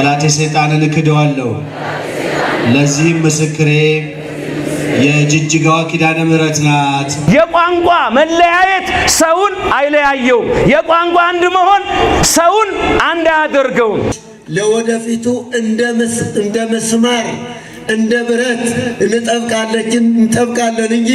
ጠላቴ ሰይጣንን እክደዋለሁ። ለዚህም ምስክሬ የጅጅጋዋ ኪዳነ ምሕረት ናት። የቋንቋ መለያየት ሰውን አይለያየውም። የቋንቋ አንድ መሆን ሰውን አንድ አያደርገውም። ለወደፊቱ እንደ ምስማር እንደ ብረት እንጠብቃለን እንጂ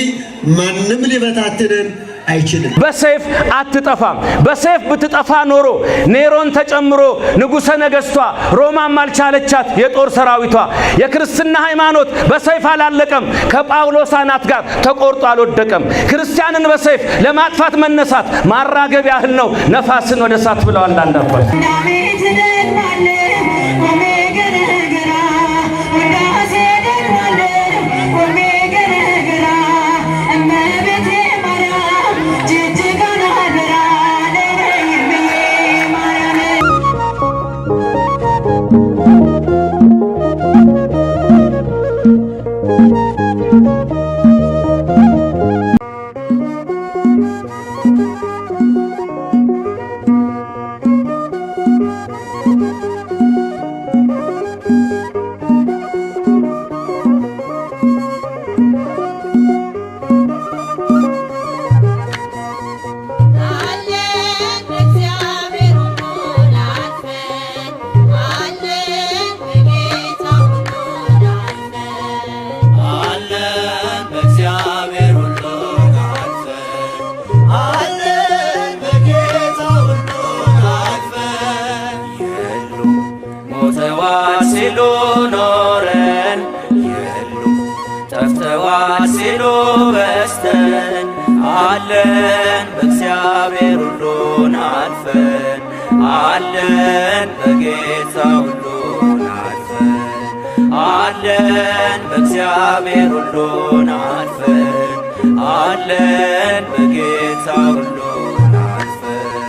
ማንም ሊበታትነን አይችልም። በሰይፍ አትጠፋም። በሰይፍ ብትጠፋ ኖሮ ኔሮን ተጨምሮ ንጉሠ ነገሥቷ ሮማም አልቻለቻት የጦር ሰራዊቷ። የክርስትና ሃይማኖት በሰይፍ አላለቀም፣ ከጳውሎስ አናት ጋር ተቆርጦ አልወደቀም። ክርስቲያንን በሰይፍ ለማጥፋት መነሳት ማራገብ ያህል ነው፣ ነፋስን ወደ እሳት ብለዋል አንድ አባት። ሲሉ ኖረን የሉ ጠፍተዋል ሲሉ በስተን አለን በእግዚአብሔር ሁሉን አልፈን አለን በጌታ ሁሉን አልፈን አለን በእግዚአብሔር ሁሉን አልፈን አለን በጌታ ሁሉን አልፈን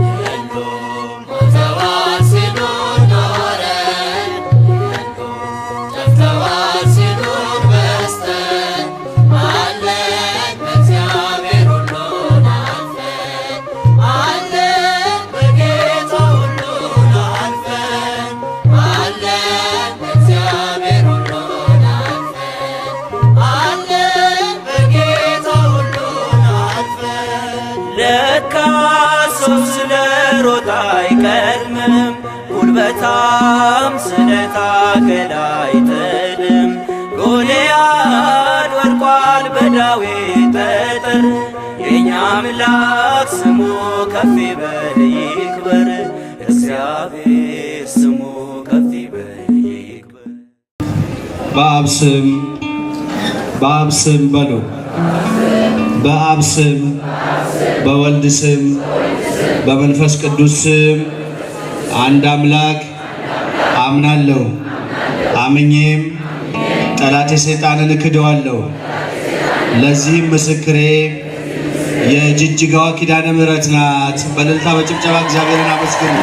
የሉም ሞተዋል ሲሉ ኖረን ጠፍተዋል ሲሉን በስተን አለን በእግዚአብሔር ሁሉን አልፈን አለን በጌታ ሁሉን አልፈን አለን በእግዚአብሔር ሁሉን አልፈን አለን በጌታ ሁሉን አልፈን። ለካ ሰው ስለ ሮጠ አይቀድምም፣ ጉልበታም ስለታገለ አይጥልም። ጎልያድ ወድቋል በዳዊት ጠጠር፣ የእኛ አምላክ ስሙ ከፍ ይበል ይክበር። እግዚአብሔር ስሙ ከፍ ይበል ይክበር። በአብ ስም፣ በአብ ስም በሉ። በአብ ስም፣ በወልድ ስም፣ በመንፈስ ቅዱስ ስም አንድ አምላክ አምናለሁ። አምኜም ጠላቴ ሰይጣንን እክደዋለሁ። ለዚህም ምስክሬ የጅጅጋዋ ኪዳነ ምሕረት ናት። በእልልታ በጭብጨባ እግዚአብሔርን አመስግኑ።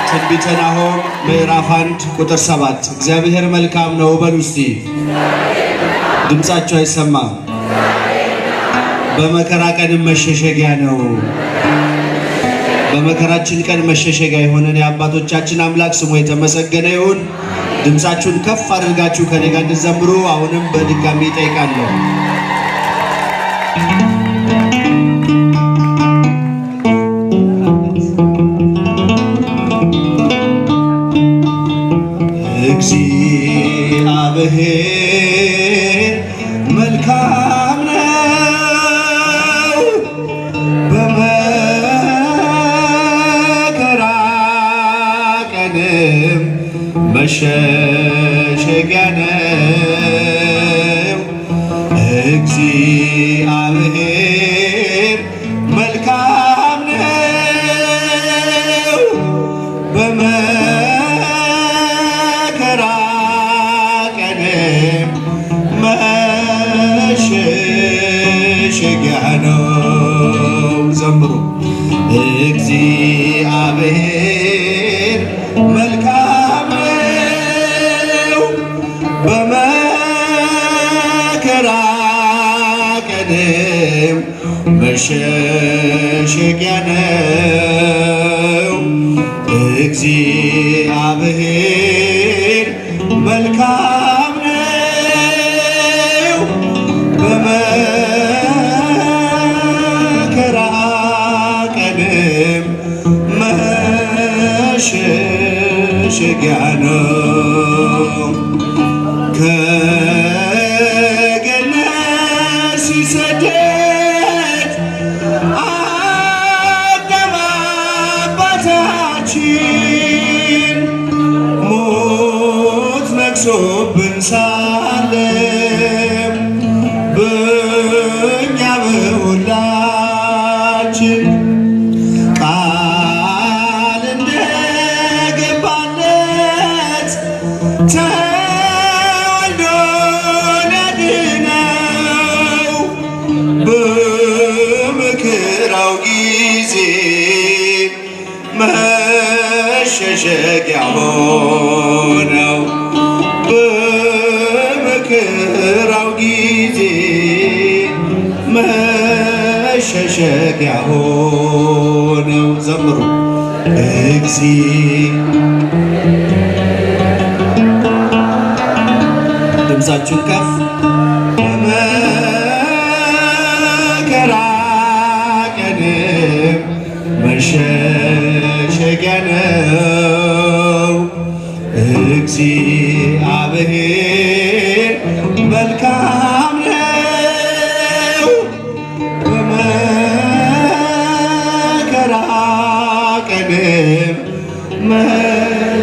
ትንቢተ ናሆም ምዕራፍ 1 ቁጥር 7 እግዚአብሔር መልካም ነው በሉ እስቲ። ድምፃቸው አይሰማም። በመከራ ቀንም መሸሸጊያ ነው። በመከራችን ቀን መሸሸጊያ የሆነን የአባቶቻችን አምላክ ስሙ የተመሰገነ ይሁን። ድምፃችሁን ከፍ አድርጋችሁ ከኔ ጋር እንድትዘምሩ አሁንም በድጋሚ እጠይቃለሁ። እግዚአብሔር መልካም ነው፣ በመከራ ቀንም መሸሸጊያ ነው። እግዚአብሔር መልካም ነው፣ በመከራ ቀንም መሸሸጊያ ነው። ዘምሩ። እግዚአብሔር መልካም ነው፣ በመከራ ቀንም መሸሸጊያ ነው። እግዚአብሔር መልካም ነው፣ በመከራ ቀንም መሸሸጊያ ነው። ከገነት ሲሰደድ አዳም አባታችን ሞት ነግሶብን ሳለ በእኛ በሁላችን ቃል እንደገባለት ተወልዶ ሊያድነው በመከራው ጊዜ መሸሸጊያ ሆነው፣ በመከራው ጊዜ መሸሸጊያ ሆነው። ዘምሩ እግዚ ድምፃችሁን ከፍ። በመከራ ቀንም መሸሸጊያ ነው። እግዚአብሔር መልካም ነው፣ በመከራ ቀንም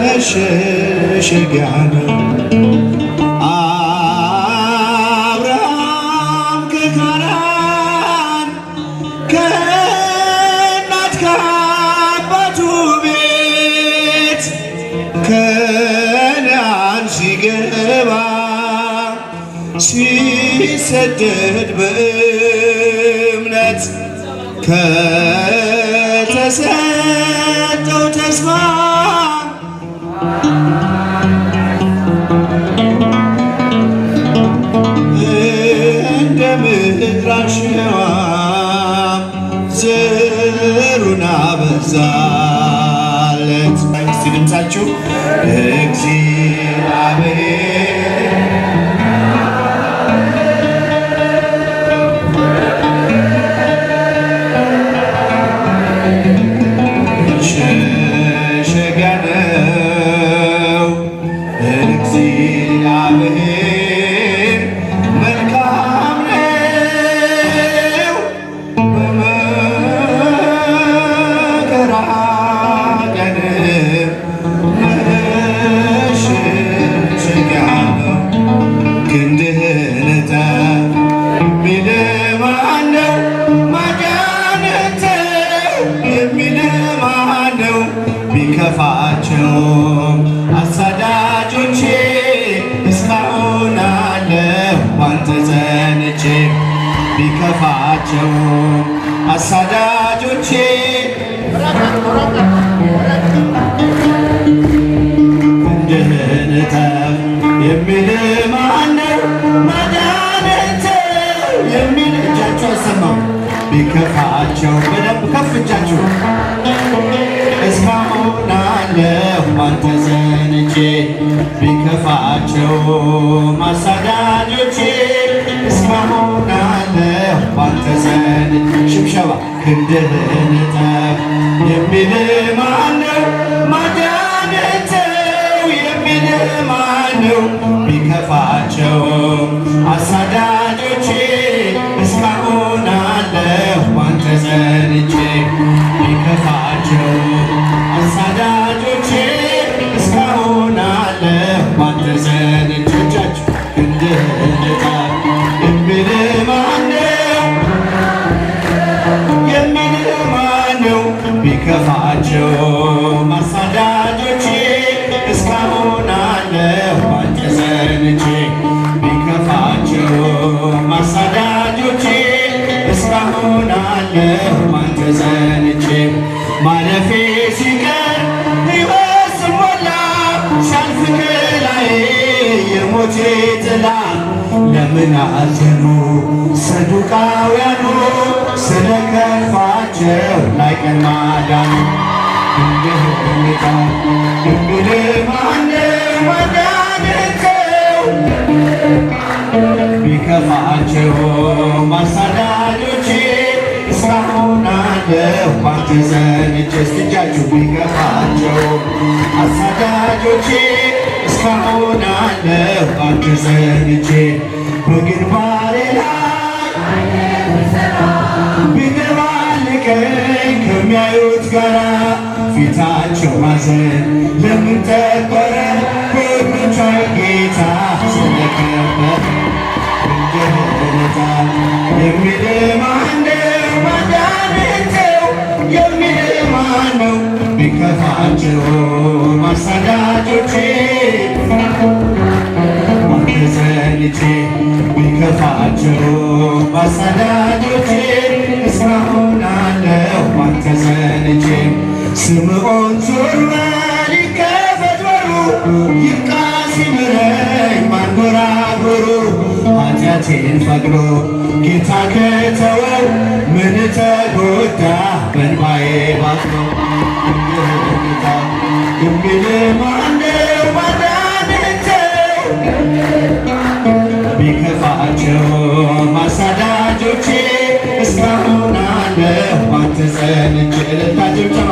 መሸሸጊያ ነው። አብርሃም ከካራን ከእናት ከአባቱ ቤት ከነዓን ሲገባ ሲሰደድ በእምነት ከተሰጠው ተስፋ እንደ ምድር አሸዋ ዘሩን አበዛለት። እስቲ ድምፃችሁ እግዚአብሔር መሸሸጊያ ነው። እግዚአብሔር መልካም ነው፣ በመከራ ቀንም መሸሸጊያ ነው። ክንድህን እጠብ የሚልህ ማነው? ማዳንህን ተው የሚልህ ማነው? ቢከፋቸውም አሳዳጆቼ እስካሁን አለሁ ባንተ ጸንቼ። ቢከፋቸውም አሳዳጆቼ ክንድህን እጠብ የሚልህ ማነው? ማዳንህን ተው የሚል እጃቸው አይሰማም። ቢከፋቸው በደንብ ከፍ እጃችሁ። እስካሁን አለሁ ባንተ ጸንቼ፣ ቢከፋቸው አሳዳጆቼ እስካሁን አለሁ ባንተ ጸንቼ። ሽብሸባ ክንድህን እጠብ የሚልህ ማነው? ማዳንህን ተው የሚልህ ማነው? ቢከፋቸው አሳዳጆቼ እስካሁን አለሁ ባንተ ጸንቼ። ቢከፋቸው አሳዳጆቼ እስካሁን አለሁ ባንተ ጸንቼ። እጃችሁ ክንድህን እጠብ የሚልህ ማነው? የሚልህ ማነው? ቢከፋቸው አሳዳጆቼ እስካሁን አለሁ ባንተ ጸንቼ። ቢከፋቸው አሳዳጆቼ እስካሁን አለሁ ባንተ ጸንቼ። ማለፌ ሲቀር ሕይወት ስሞላ ሲያልፍ ከላዬ የሞቴ ጥላ ለምን አዘኑ ሰዱቃውያኑ ስለከፋቸው ላይቀር ማዳኑ? እንደህልታ የሚል ማነው ማዳንተው ቢከፋቸው ማሳዳጆቼ እስካሁን አለሁ ባንተ ጸንቼ። እስቲ እጃችሁ ቢከፋቸው አሳዳጆቼ እስካሁን አለሁ ባንተ ጸንቼ። በግንባሬ ላይ ቢደባልቀኝ ከሚያዩት ጋራ ፊታቸው ማዘን ለምን ጠቆረ? ሁሉን ቻይ ጌታ ስለከበረ እንደህልታ የሚል ማነው ማዳንተው የሚል ማነው ቢከፋቸው ማሳዳጆቼ ባንተ ጸንቼ ቢከፋቸው ማሳዳጆቼ እስካሁን አለሁ ባንተ ጸንቼ። ስምዖን ዞር በል ይከፈት በሩ ይብቃ ሲምረኝ ማንጎራጎሩ ኃጢአቴን ፈቅዶ ጌታ ከተወው ምን ተጎዳ በእንባዬ ባጥበው እንደህልታ የሚል ማነው ማዳንተው ቢከፋቸው ማሳዳጆቼ እስካሁን አለሁ ባንተ ጸንቼ። እልልታ ጭብጨባ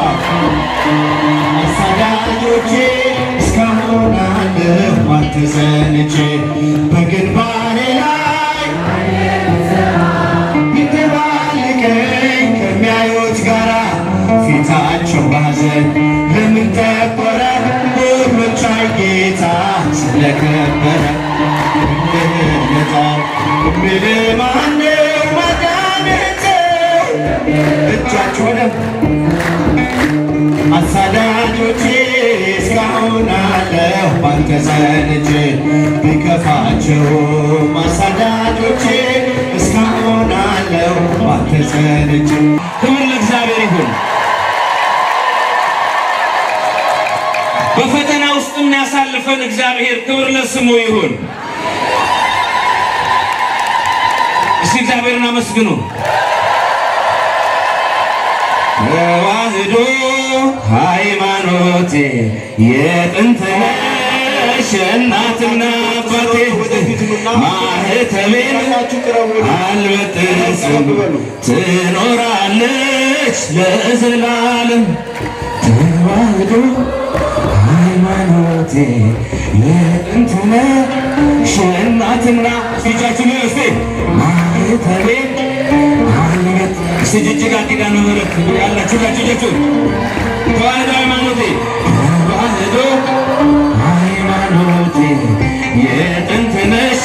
አሳዳጆቼ እስካሁን አለሁ ባንተ ጸንቼ። በግንባሬ ላይ ቢደባልቀኝ ከሚያዩት ጋራ ፊታቸው ባዘን ለምን ጠቆረ? ሁሉን ቻይ ጌታ ስለከበረ እንደህልታ የሚል ማነው ማዳንተው እጃችሁ ወደ አሳዳጆቼ እስካሁን አለሁ ባንተ ጸንቼ ቢከፋቸው አሳዳጆቼ እስካሁን አለሁ ባንተ ጸንቼ። ክብር ለእግዚአብሔር ይሁን። በፈተና ውስጥ የሚያሳልፈን እግዚአብሔር ክብር ለስሙ ይሁን። እስቲ እግዚአብሔርን አመስግኑ። ተዋህዶ ሃይማኖቴ የጥንት ነሽ እናትና አባቴ ማህተቤን አልበጥስም ትኖራለች ለዘላለም። ተዋህዶ ሃይማኖቴ የጥንት ነሽ እናትና እጃችሁ እስቲ ማህተቤን አልበጥ እስቲ ጅጅጋ ኪዳነ ምሕረት ያላችሁ ሁላችሁ እጃችሁ ተዋህዶ ሃይማኖቴ ተዋህዶ ሃይማኖቴ የጥንት ነሽ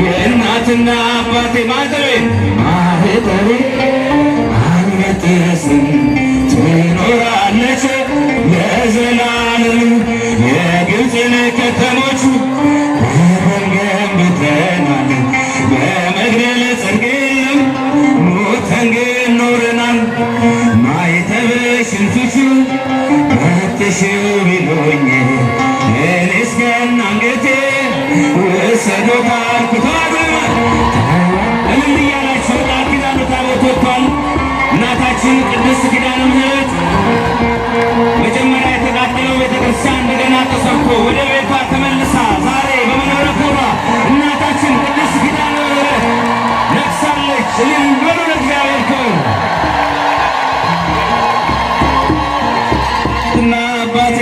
የእናትና አባቴ ማህተቤ ማህተቤ አልበጥስም ትኖራለች ለዘላለም። የግብፅን ከተሞች በደም ገንብተናል በመግደል ጽድቅ የለም ሞተን ግን ኖረናል። ማኅተብሽን ፍቺው በጥሺው ቢሉኝ እኔ እስከነ አንገቴ ውሰዱት አልኩት። እልል እያላችሁ ቃል ኪዳኑ ታቦት ወጥቷል። እናታችን ቅድስት ኪዳነ ምሕረት መጀመሪያ የተቃጠለው ቤተክርስቲያን እንደገና ተሰርቶ ወደ ቤቷ ተመልሳ ዛሬ በመንበረ ክብሯ እናታችን ቅድስት ኪዳነ ምሕረት ነግሳለች። እልል በሉ ለእግዚአብሔር ክብር። እና አባቴ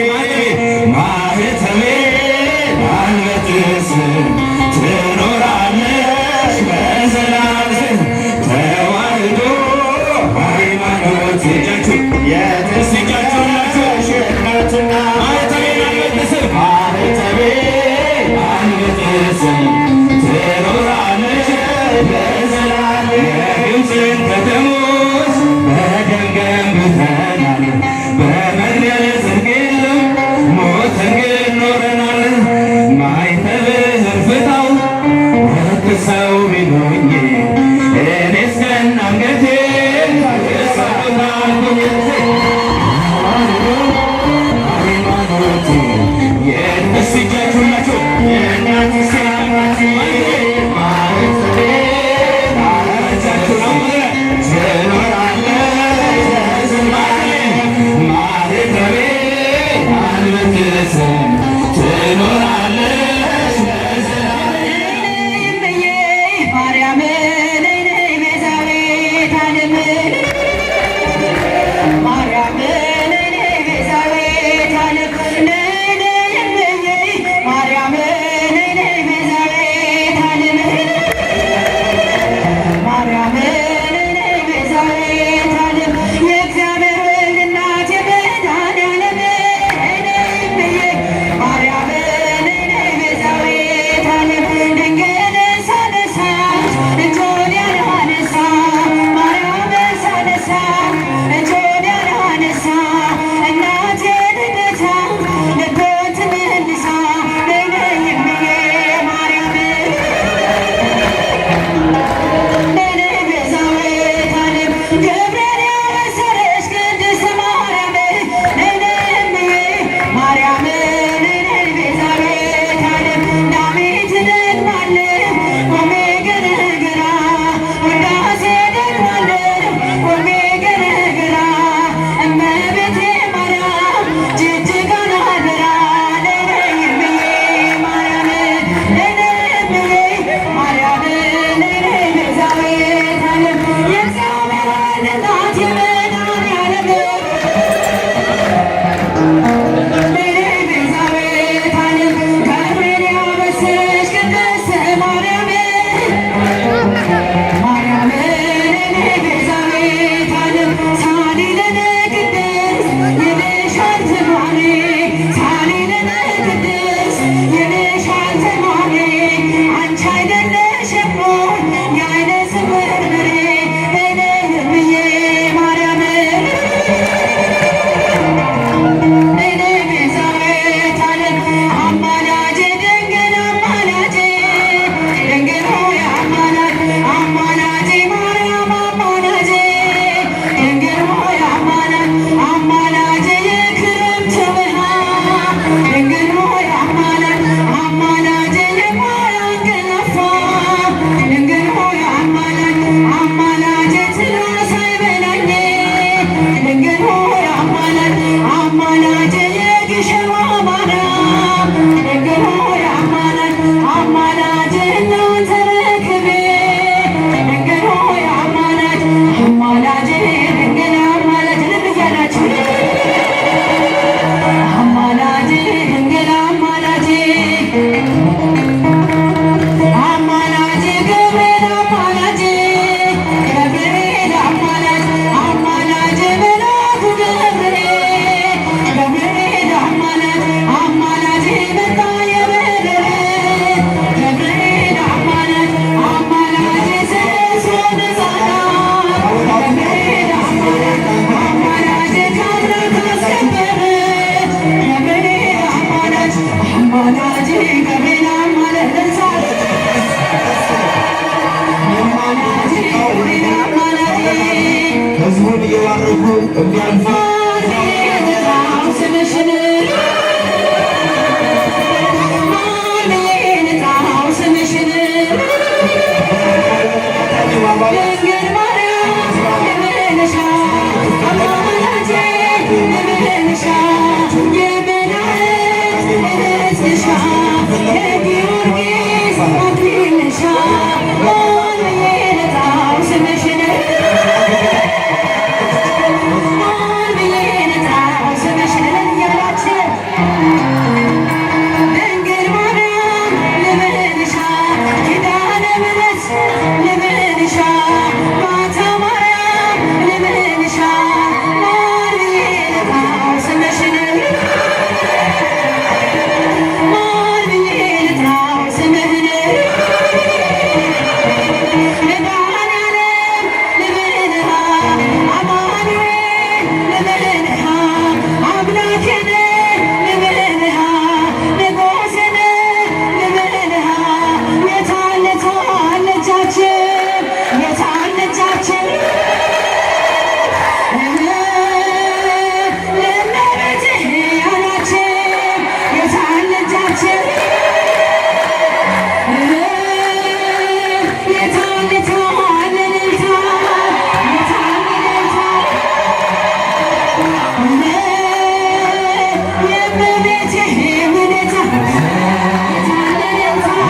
ማርያም ድንግል ሆይ አማላጅ አማላጅነቱን ተረክቤ ድንግል ሆይ አማላጅ አማላጅ ድንግል አማላጅ እልል እያላችሁ አማላጅ ድንግል አማላጅ አማላጅ ገብርኤል አማላጅ ገብርኤል አማላጅ አማላጅ መልአኩ ገብርኤል ገብርኤል አማላጅ አማላጅ መጣ የበረረ ገብርኤል አማላጅ አማላጅ ሰሶን ሕፃናት ገብርኤል አማላጅ አማላጅ ከአምላክ አስከበረ ገብርኤል አማላጅ አማላጅ ገብርኤል አማላጅ አማላጅ ገብርኤል አማላጅ ህዝቡን እየባረኩ የሚያልፉ ስምሽን ማን ልጥራው ስምሽን ድንግል ማርያም ልበልሻ አማላጄ ልበልሻ የመላእክት እህትሻ የጊዮርጊስ አክሊልሻ ማን ልጥራው ስምሽን ማን ብዬ ልጥራው ስምሽን እያላችሁ ድንግል ማርያም ልበልሻ ኪዳነ ምሕረት ልበልሻ ማታ ማርያም ልበልሻ ማን ብዬ ልጥራው ስምሽን ማን ብዬ ልጥራው ስምህን መድኃኔዓለም ልበልሃ አማኑኤል ልበልሃ አምላኬን ልበልሃ ንጉሴን ልበልሃ የታለ የታለ እጃችን የታለ እጃችን ለእመቤቴ ያላችን የታለ እጃችን የታለ የታለ እልልታ የታለ እልልታ የእመቤቴ ውለታ የታለ እልልታ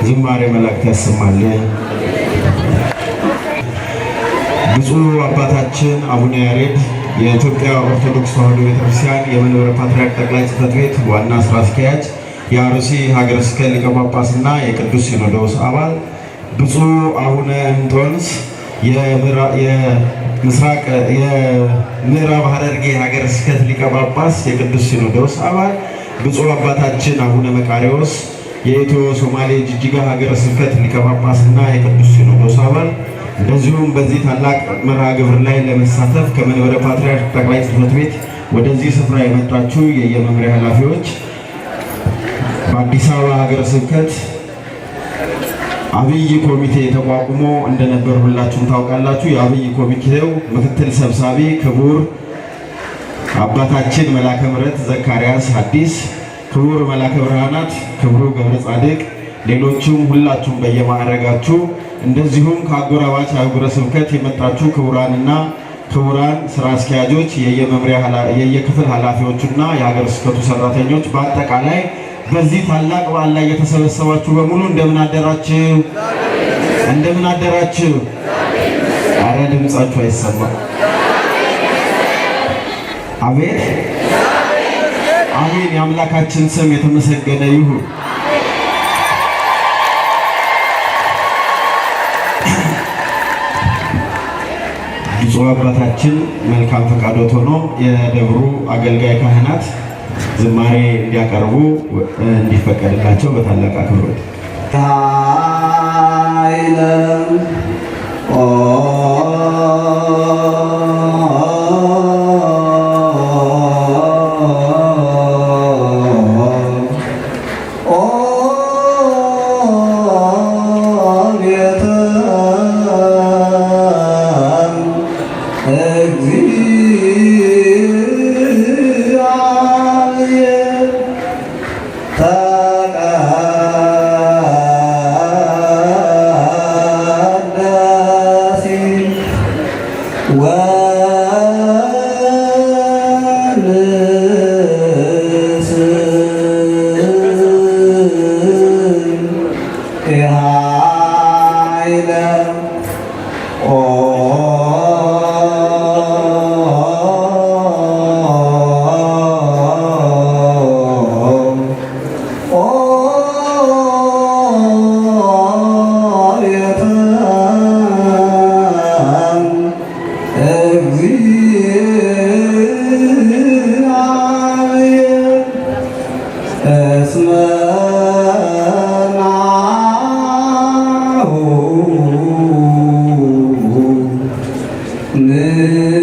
ዝማሬ መላእክት ያሰማልን። ብፁዕ አባታችን አቡነ ያሬድ የኢትዮጵያ ኦርቶዶክስ ተዋሕዶ ቤተክርስቲያን የመንበረ ፓትርያርክ ጠቅላይ ጽሕፈት ቤት ዋና ስራ አስኪያጅ፣ የአርሲ ሀገረ ስብከት ሊቀ ጳጳስና የቅዱስ ሲኖዶስ አባል፣ ብፁዕ አቡነ እንጦንስ የምስራቅ የምዕራብ ሐረርጌ ሀገረ ስብከት ሊቀ ጳጳስ የቅዱስ ሲኖዶስ አባል፣ ብፁዕ አባታችን አቡነ መቃርዮስ የኢትዮ ሶማሌ ጅጅጋ ሀገረ ስብከት ሊቀ ጳጳስና የቅዱስ ሲኖዶስ አባል፣ እንደዚሁም በዚህ ታላቅ መርሃ ግብር ላይ ለመሳተፍ ከመንበረ ፓትርያርክ ጠቅላይ ጽሕፈት ቤት ወደዚህ ስፍራ የመጣችሁ የየመምሪያ ኃላፊዎች፣ በአዲስ አበባ ሀገረ ስብከት አብይ ኮሚቴ ተቋቁሞ እንደነበር ሁላችሁም ታውቃላችሁ። የአብይ ኮሚቴው ምክትል ሰብሳቢ ክቡር አባታችን መላከ ምሕረት ዘካርያስ ሐዲስ፣ ክቡር መላከ ብርሃናት ክብሩ ገብረ ጻድቅ፣ ሌሎቹም ሁላችሁም በየማዕረጋችሁ፣ እንደዚሁም ከአጎራባች አህጉረ ስብከት የመጣችሁ ክቡራንና ክቡራን ስራ አስኪያጆች፣ የየመምሪያ የየክፍል ኃላፊዎችና የሀገረ ስብከቱ ሰራተኞች፣ በአጠቃላይ በዚህ ታላቅ በዓል ላይ የተሰበሰባችሁ በሙሉ እንደምን አደራችሁ? እንደምን አደራችሁ? አረ ድምጻችሁ አይሰማም። አቤት አሜን። የአምላካችን ስም የተመሰገነ ይሁን። ብፁዕ አባታችን መልካም ፈቃዶት ሆኖ የደብሩ አገልጋይ ካህናት ዝማሬ እንዲያቀርቡ እንዲፈቀድላቸው በታላቅ አክብሮት። ኃይለ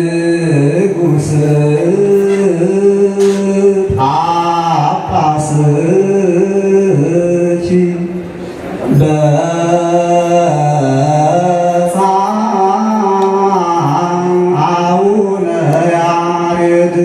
ንጉሥ ጳጳስኪ አቡነ ያሬድ።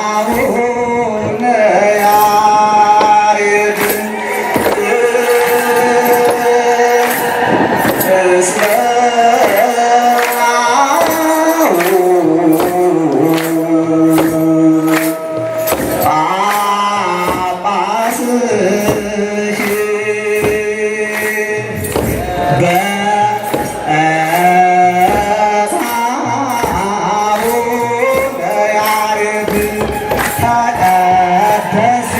አቡነ ያሬድ እስመ ጳጳስህ በአቡነ ያሬድ ተቀደሲ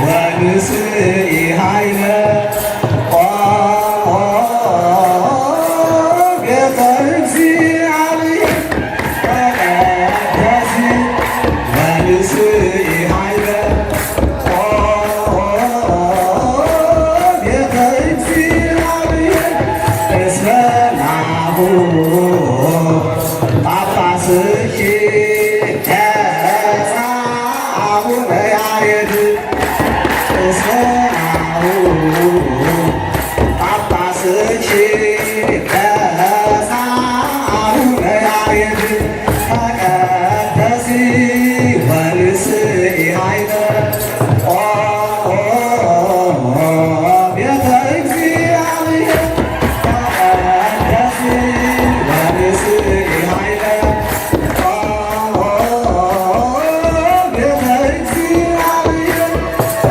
ወንስኢ ኃይለ ቤተ እግዚአብሔር ተቀደሲ ወንስኢ ኃይለ ቤተ እግዚአብሔር እስመ ናሁ ጳጳስኪ አቡነ ያሬድ እስመ ናሁ ጳጳስኪ አቡነ ያሬድ ተቀደሲ ወንስኢ ኃይለ ቤተ እግዚአብሔር ተቀደሲ ወንስኢ ኃይለ ቤተ እግዚአብሔር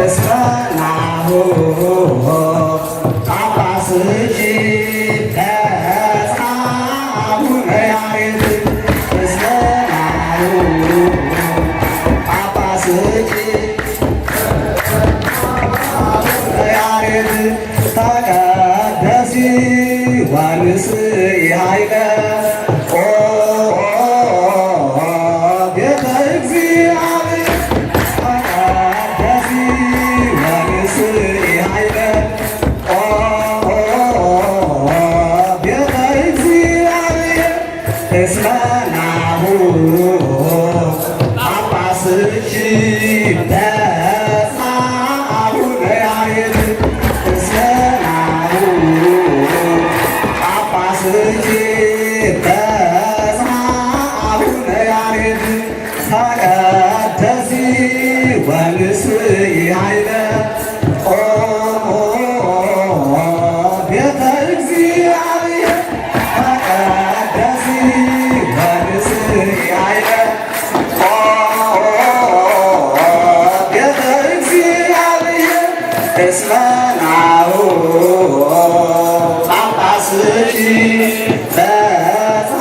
እስመ ናሁ ጳጳስኪ አቡነ ያሬድ እስመ ናሁ ጳጳስኪ ያሬድ ተቀደሲ ወንስኢ ኃይለ ቤተ እግዚአብሔር ተቀደሲ ወንስኢ ኃይለ ቤተ እግዚአብሔር እስመ ናሁ ጳጳስኪ አቡነ ያሬድ እስመ ናሁ ጳጳስኪ አቡነ ያሬድ ተቀደሲ ወንስኢ ኃይለ ቤተ እግዚአብሔር ተቀደሲ ወንስኢ ኃይለ ቤተ እግዚአብሔር እስመ ናሁ ጳጳስኪ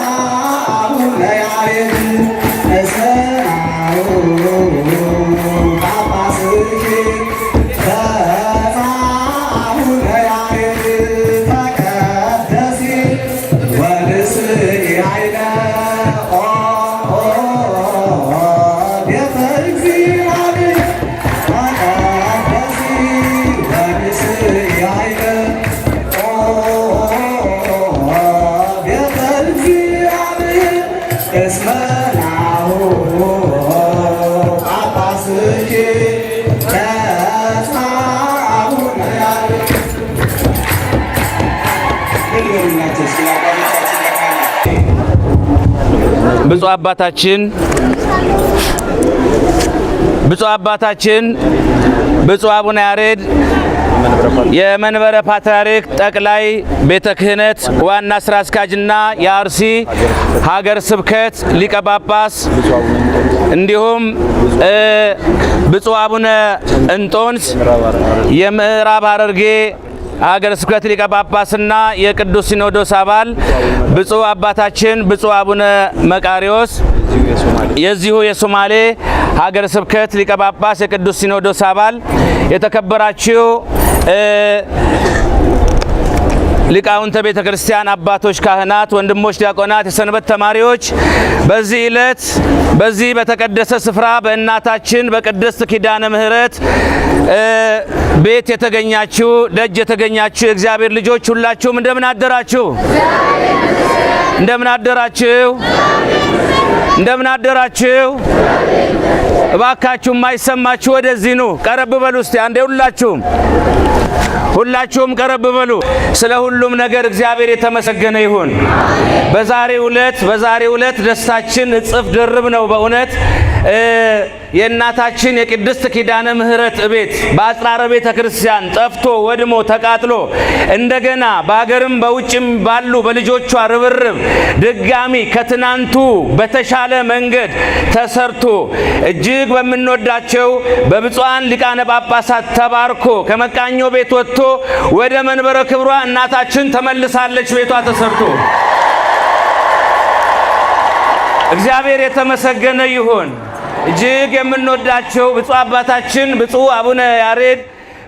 አቡነ ያሬድ እስመ ናሁ ጳጳስኪ አቡነ ያሬድ ተቀደሲ ወንስኢ ኃይለ ቤተ እግዚአብሔር ተቀደሲ ወንስኢ ኃይለ ቤተ እግዚአብሔር እስመ ናሁ ጳጳስኪ አቡነ ያሬድ። ብፁዕ አባታችን ብፁዕ አባታችን ብፁዕ አቡነ ያሬድ የመንበረ ፓትርያርክ ጠቅላይ ቤተ ክህነት ዋና ስራ አስኪያጅና የአርሲ ሀገር ስብከት ሊቀ ጳጳስ እንዲሁም ብፁዕ አቡነ እንጦንስ የምዕራብ ሐረርጌ ሀገረ ስብከት ሊቀ ጳጳስና የቅዱስ ሲኖዶስ አባል፣ ብፁዕ አባታችን ብፁዕ አቡነ መቃሪዎስ የዚሁ የሶማሌ ሀገረ ስብከት ሊቀ ጳጳስ የቅዱስ ሲኖዶስ አባል፣ የተከበራችሁ ሊቃውንተ ቤተ ክርስቲያን አባቶች፣ ካህናት፣ ወንድሞች ዲያቆናት፣ የሰንበት ተማሪዎች በዚህ ዕለት በዚህ በተቀደሰ ስፍራ በእናታችን በቅድስት ኪዳነ ምሕረት ቤት የተገኛችሁ ደጅ የተገኛችሁ የእግዚአብሔር ልጆች ሁላችሁም እንደምን አደራችሁ? እንደምን አደራችሁ? እንደምን አደራችሁ? እባካችሁ የማይሰማችሁ ወደዚህ ኑ፣ ቀረብ በሉ እስቲ አንዴ። ሁላችሁም ሁላችሁም ቀረብ በሉ። ስለ ሁሉም ነገር እግዚአብሔር የተመሰገነ ይሁን። በዛሬው ዕለት ደስታችን እጥፍ ድርብ ነው። በእውነት የእናታችን የቅድስት ኪዳነ ምሕረት ቤት በአጽራረ ቤተ ክርስቲያን ጠፍቶ ወድሞ ተቃጥሎ እንደገና በአገርም በውጭም ባሉ በልጆቿ ርብርብ ድጋሚ ከትናንቱ በተሻለ መንገድ ተሰርቶ እጅግ በምንወዳቸው በብፁዓን ሊቃነ ጳጳሳት ተባርኮ ከመቃኞ ቤት ወጥቶ ወደ መንበረ ክብሯ እናታችን ተመልሳለች። ቤቷ ተሰርቶ እግዚአብሔር የተመሰገነ ይሁን። እጅግ የምንወዳቸው ብፁዕ አባታችን ብፁዕ አቡነ ያሬድ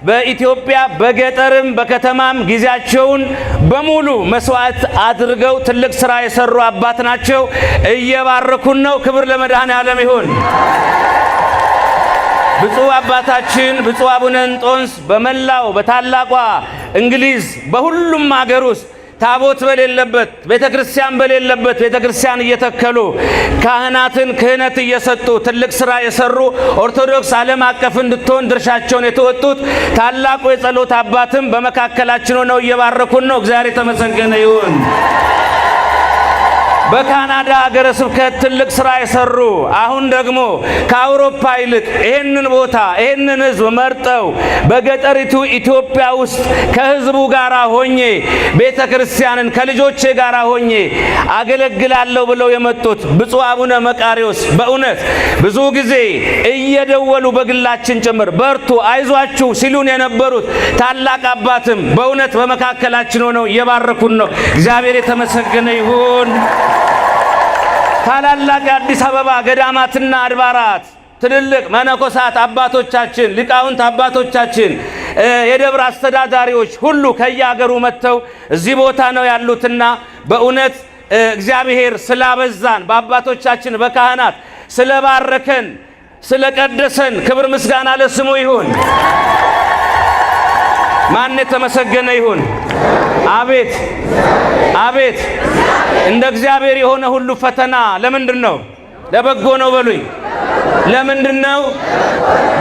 በኢትዮጵያ በገጠርም በከተማም ጊዜያቸውን በሙሉ መስዋዕት አድርገው ትልቅ ስራ የሰሩ አባት ናቸው። እየባረኩን ነው። ክብር ለመድኃኔዓለም ይሁን። ብፁዕ አባታችን ብፁዕ አቡነ እንጦንስ በመላው በታላቋ እንግሊዝ በሁሉም አገር ውስጥ ታቦት በሌለበት፣ ቤተ ክርስቲያን በሌለበት ቤተ ክርስቲያን እየተከሉ፣ ካህናትን ክህነት እየሰጡ ትልቅ ስራ የሰሩ፣ ኦርቶዶክስ ዓለም አቀፍ እንድትሆን ድርሻቸውን የተወጡት ታላቁ የጸሎት አባትም በመካከላችን ሆነው እየባረኩን ነው። እግዚአብሔር የተመሰገነ ይሁን። በካናዳ ሀገረ ስብከት ትልቅ ስራ የሰሩ፣ አሁን ደግሞ ከአውሮፓ ይልቅ ይህንን ቦታ ይህንን ህዝብ መርጠው በገጠሪቱ ኢትዮጵያ ውስጥ ከህዝቡ ጋር ሆኜ ቤተ ክርስቲያንን ከልጆቼ ጋር ሆኜ አገለግላለሁ ብለው የመጡት ብፁዕ አቡነ መቃሪዎስ በእውነት ብዙ ጊዜ እየደወሉ በግላችን ጭምር በርቱ፣ አይዟችሁ ሲሉን የነበሩት ታላቅ አባትም በእውነት በመካከላችን ሆነው እየባረኩን ነው። እግዚአብሔር የተመሰገነ ይሁን። ታላላቅ የአዲስ አበባ ገዳማትና አድባራት ትልልቅ መነኮሳት አባቶቻችን፣ ሊቃውንት አባቶቻችን፣ የደብር አስተዳዳሪዎች ሁሉ ከየአገሩ መጥተው እዚህ ቦታ ነው ያሉትና በእውነት እግዚአብሔር ስላበዛን፣ በአባቶቻችን በካህናት ስለባረከን፣ ስለቀደሰን ክብር ምስጋና ለስሙ ይሁን። ማን የተመሰገነ ይሁን? አቤት አቤት! እንደ እግዚአብሔር የሆነ ሁሉ ፈተና ለምንድን ነው? ለበጎ ነው በሉኝ። ለምንድን ነው?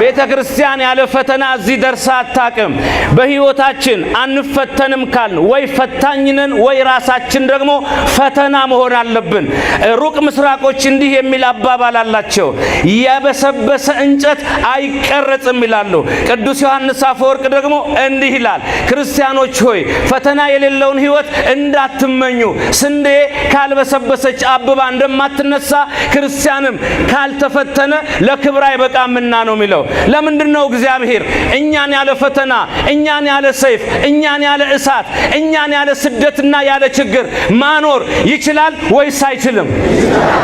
ቤተ ክርስቲያን ያለ ፈተና እዚህ ደርሳ አታቅም። በሕይወታችን አንፈተንም ካልን ወይ ፈታኝ ነን ወይ ራሳችን ደግሞ ፈተና መሆን አለብን። ሩቅ ምስራቆች እንዲህ የሚል አባባል አላቸው፣ የበሰበሰ እንጨት አይቀረጽም ይላሉ። ቅዱስ ዮሐንስ አፈወርቅ ደግሞ እንዲህ ይላል፣ ክርስቲያኖች ሆይ ፈተና የሌለውን ሕይወት እንዳትመኙ። ስንዴ ካልበሰበሰች አብባ እንደማትነሳ ክርስቲያንም ካልተፈተነ ለክብር አይበቃምና ነው የሚለው። ለምንድን ነው እግዚአብሔር እኛን ያለ ፈተና፣ እኛን ያለ ሰይፍ፣ እኛን ያለ እሳት፣ እኛን ያለ ስደትና ያለ ችግር ማኖር ይችላል ወይስ አይችልም?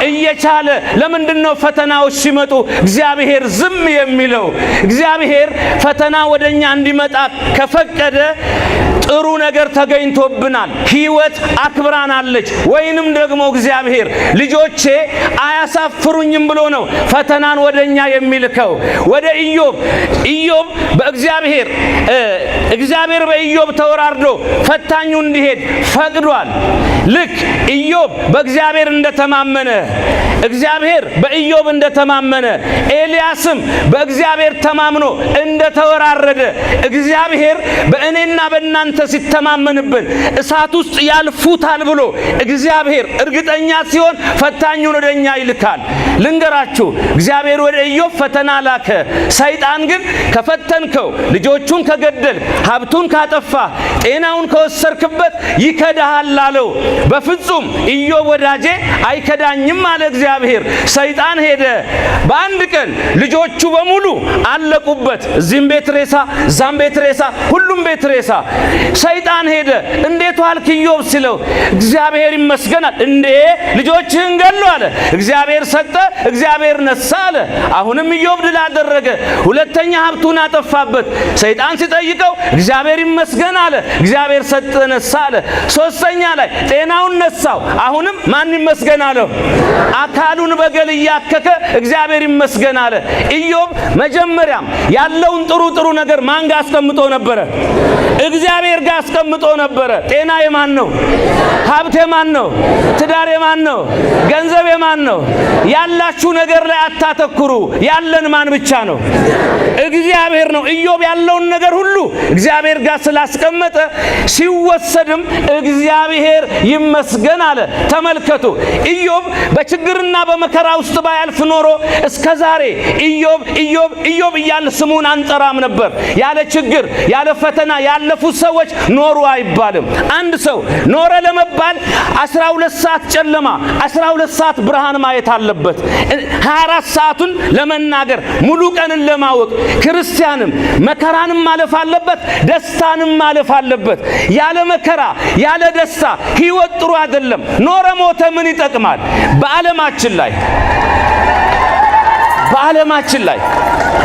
እየቻለ ለምንድን ነው ፈተናዎች ሲመጡ እግዚአብሔር ዝም የሚለው? እግዚአብሔር ፈተና ወደኛ እንዲመጣ ከፈቀደ ጥሩ ነገር ተገኝቶብናል። ሕይወት አክብራናለች። ወይንም ደግሞ እግዚአብሔር ልጆቼ አያሳፍሩኝም ብሎ ነው ፈተናን ወደኛ የሚልከው። ወደ ኢዮብ ኢዮብ በእግዚአብሔር እግዚአብሔር በኢዮብ ተወራርዶ ፈታኙ እንዲሄድ ፈቅዷል። ልክ ኢዮብ በእግዚአብሔር እንደተማመነ፣ እግዚአብሔር በኢዮብ እንደተማመነ፣ ኤልያስም በእግዚአብሔር ተማምኖ እንደተወራረደ እግዚአብሔር በእኔና በእናንተ ሲተማመንብን እሳት ውስጥ ያልፉታል ብሎ እግዚአብሔር እርግጠኛ ሲሆን ፈታኙን ወደኛ ይልካል። ልንገራችሁ፣ እግዚአብሔር ወደ ኢዮብ ፈተና ላከ። ሰይጣን ግን ከፈተንከው፣ ልጆቹን ከገደል፣ ሀብቱን ካጠፋ፣ ጤናውን ከወሰድክበት ይከዳሃል አለው። በፍጹም ኢዮብ ወዳጄ አይከዳኝም አለ እግዚአብሔር። ሰይጣን ሄደ። በአንድ ቀን ልጆቹ በሙሉ አለቁበት። እዚህም ቤት ሬሳ፣ እዛም ቤት ሬሳ፣ ሁሉም ቤት ሬሳ። ሰይጣን ሄደ። እንዴት ዋልክ ኢዮብ ሲለው እግዚአብሔር ይመስገናል። እንዴ ልጆችህን ገሎ አለ። እግዚአብሔር ሰጠ፣ እግዚአብሔር ነሳ አለ። አሁንም ኢዮብ ድል አደረገ። ሁለተኛ ሀብቱን አጠፋበት። ሰይጣን ሲጠይቀው እግዚአብሔር ይመስገን አለ። እግዚአብሔር ሰጠ፣ ነሳ አለ። ሶስተኛ ላይ ጤናውን ነሳው። አሁንም ማን ይመስገን አለው? አካሉን በገል እያከከ እግዚአብሔር ይመስገን አለ። ኢዮብ መጀመሪያም ያለውን ጥሩ ጥሩ ነገር ማን ጋር አስቀምጦ ነበረ? እግዚአብሔር እግዚአብሔር ጋር አስቀምጦ ነበረ። ጤና የማን ነው? ሀብት የማን ነው? ትዳር የማን ነው? ገንዘብ የማን ነው? ያላችሁ ነገር ላይ አታተኩሩ። ያለን ማን ብቻ ነው? እግዚአብሔር ነው። ኢዮብ ያለውን ነገር ሁሉ እግዚአብሔር ጋር ስላስቀመጠ ሲወሰድም እግዚአብሔር ይመስገን አለ። ተመልከቱ፣ ኢዮብ በችግርና በመከራ ውስጥ ባያልፍ ኖሮ እስከ ዛሬ ኢዮብ ኢዮብ ኢዮብ እያልን ስሙን አንጠራም ነበር። ያለ ችግር ያለ ፈተና ያለፉ ሰዎች ኖሩ አይባልም። አንድ ሰው ኖረ ለመባል 12 ሰዓት ጨለማ፣ 12 ሰዓት ብርሃን ማየት አለበት። 24 ሰዓቱን ለመናገር ሙሉ ቀንን ለማወቅ ክርስቲያንም መከራንም ማለፍ አለበት፣ ደስታንም ማለፍ አለበት። ያለ መከራ ያለ ደስታ ህይወት ጥሩ አይደለም። ኖረ ሞተ ምን ይጠቅማል? በዓለማችን ላይ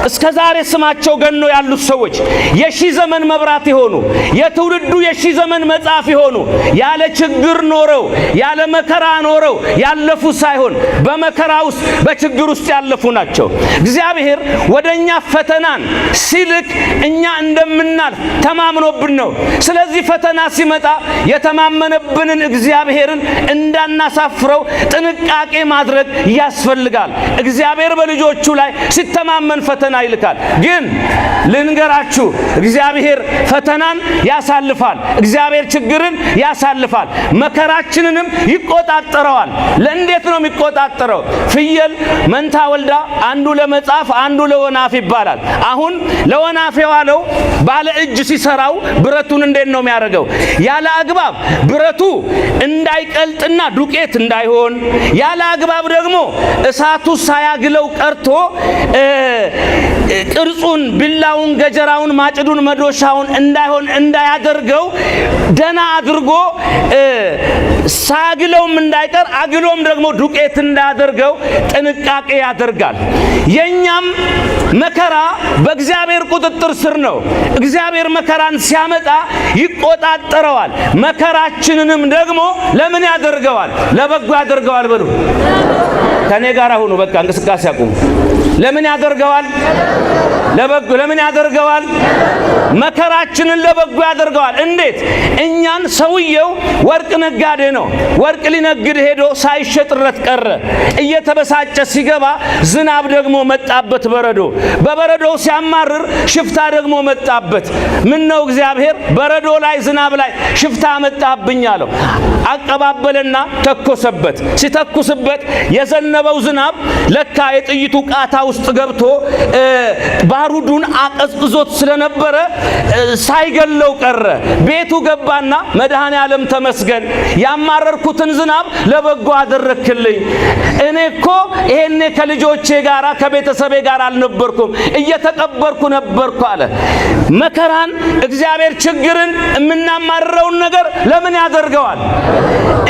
እስከ ዛሬ ስማቸው ገኖ ያሉት ሰዎች የሺህ ዘመን መብራት የሆኑ፣ የትውልዱ የሺህ ዘመን መጽሐፍ የሆኑ፣ ያለ ችግር ኖረው ያለ መከራ ኖረው ያለፉ ሳይሆን በመከራ ውስጥ በችግር ውስጥ ያለፉ ናቸው። እግዚአብሔር ወደኛ ፈተናን ሲልክ እኛ እንደምናልፍ ተማምኖብን ነው። ስለዚህ ፈተና ሲመጣ የተማመነብንን እግዚአብሔርን እንዳናሳፍረው ጥንቃቄ ማድረግ ያስፈልጋል። እግዚአብሔር በልጆቹ ላይ ሲተማመን ፈተና ይልካል። ግን ልንገራችሁ፣ እግዚአብሔር ፈተናን ያሳልፋል። እግዚአብሔር ችግርን ያሳልፋል። መከራችንንም ይቆጣጠረዋል። ለእንዴት ነው የሚቆጣጠረው? ፍየል መንታ ወልዳ አንዱ ለመጻፍ አንዱ ለወናፍ ይባላል። አሁን ለወናፍ የዋለው ባለ እጅ ሲሰራው ብረቱን እንዴት ነው የሚያደርገው? ያለ አግባብ ብረቱ እንዳይቀልጥና ዱቄት እንዳይሆን፣ ያለ አግባብ ደግሞ እሳቱ ሳያግለው ቀርቶ ቅርጹን፣ ቢላውን፣ ገጀራውን፣ ማጭዱን፣ መዶሻውን እንዳይሆን እንዳያደርገው ደና አድርጎ ሳያግለውም እንዳይቀር አግሎም ደግሞ ዱቄት እንዳያደርገው ጥንቃቄ ያደርጋል። የኛም መከራ በእግዚአብሔር ቁጥጥር ስር ነው። እግዚአብሔር መከራን ሲያመጣ ይቆጣጠረዋል። መከራችንንም ደግሞ ለምን ያደርገዋል? ለበጎ ያደርገዋል። በሉ ከኔ ጋር ሁኑ። በቃ እንቅስቃሴ አቁሙ። ለምን ያደርገዋል? ለበጎ። ለምን ያደርገዋል? መከራችንን ለበጎ ያደርገዋል። እንዴት? እኛን ሰውየው ወርቅ ነጋዴ ነው። ወርቅ ሊነግድ ሄዶ ሳይሸጥለት ቀረ። እየተበሳጨ ሲገባ ዝናብ ደግሞ መጣበት፣ በረዶ። በበረዶው ሲያማርር ሽፍታ ደግሞ መጣበት። ምን ነው እግዚአብሔር በረዶ ላይ ዝናብ ላይ ሽፍታ መጣብኝ አለው። አቀባበለና ተኮሰበት። ሲተኩስበት የዘነበው ዝናብ ለካ የጥይቱ ቃታ ውስጥ ገብቶ ባሩዱን አቀዝቅዞት ስለነበረ ሳይገለው ቀረ። ቤቱ ገባና መድኃኔ ዓለም ተመስገን፣ ያማረርኩትን ዝናብ ለበጎ አደረክልኝ። እኔ እኮ ይሄኔ ከልጆቼ ጋር ከቤተሰቤ ጋር አልነበርኩም፣ እየተቀበርኩ ነበርኩ አለ። መከራን እግዚአብሔር ችግርን የምናማርረውን ነገር ለምን ያደርገዋል?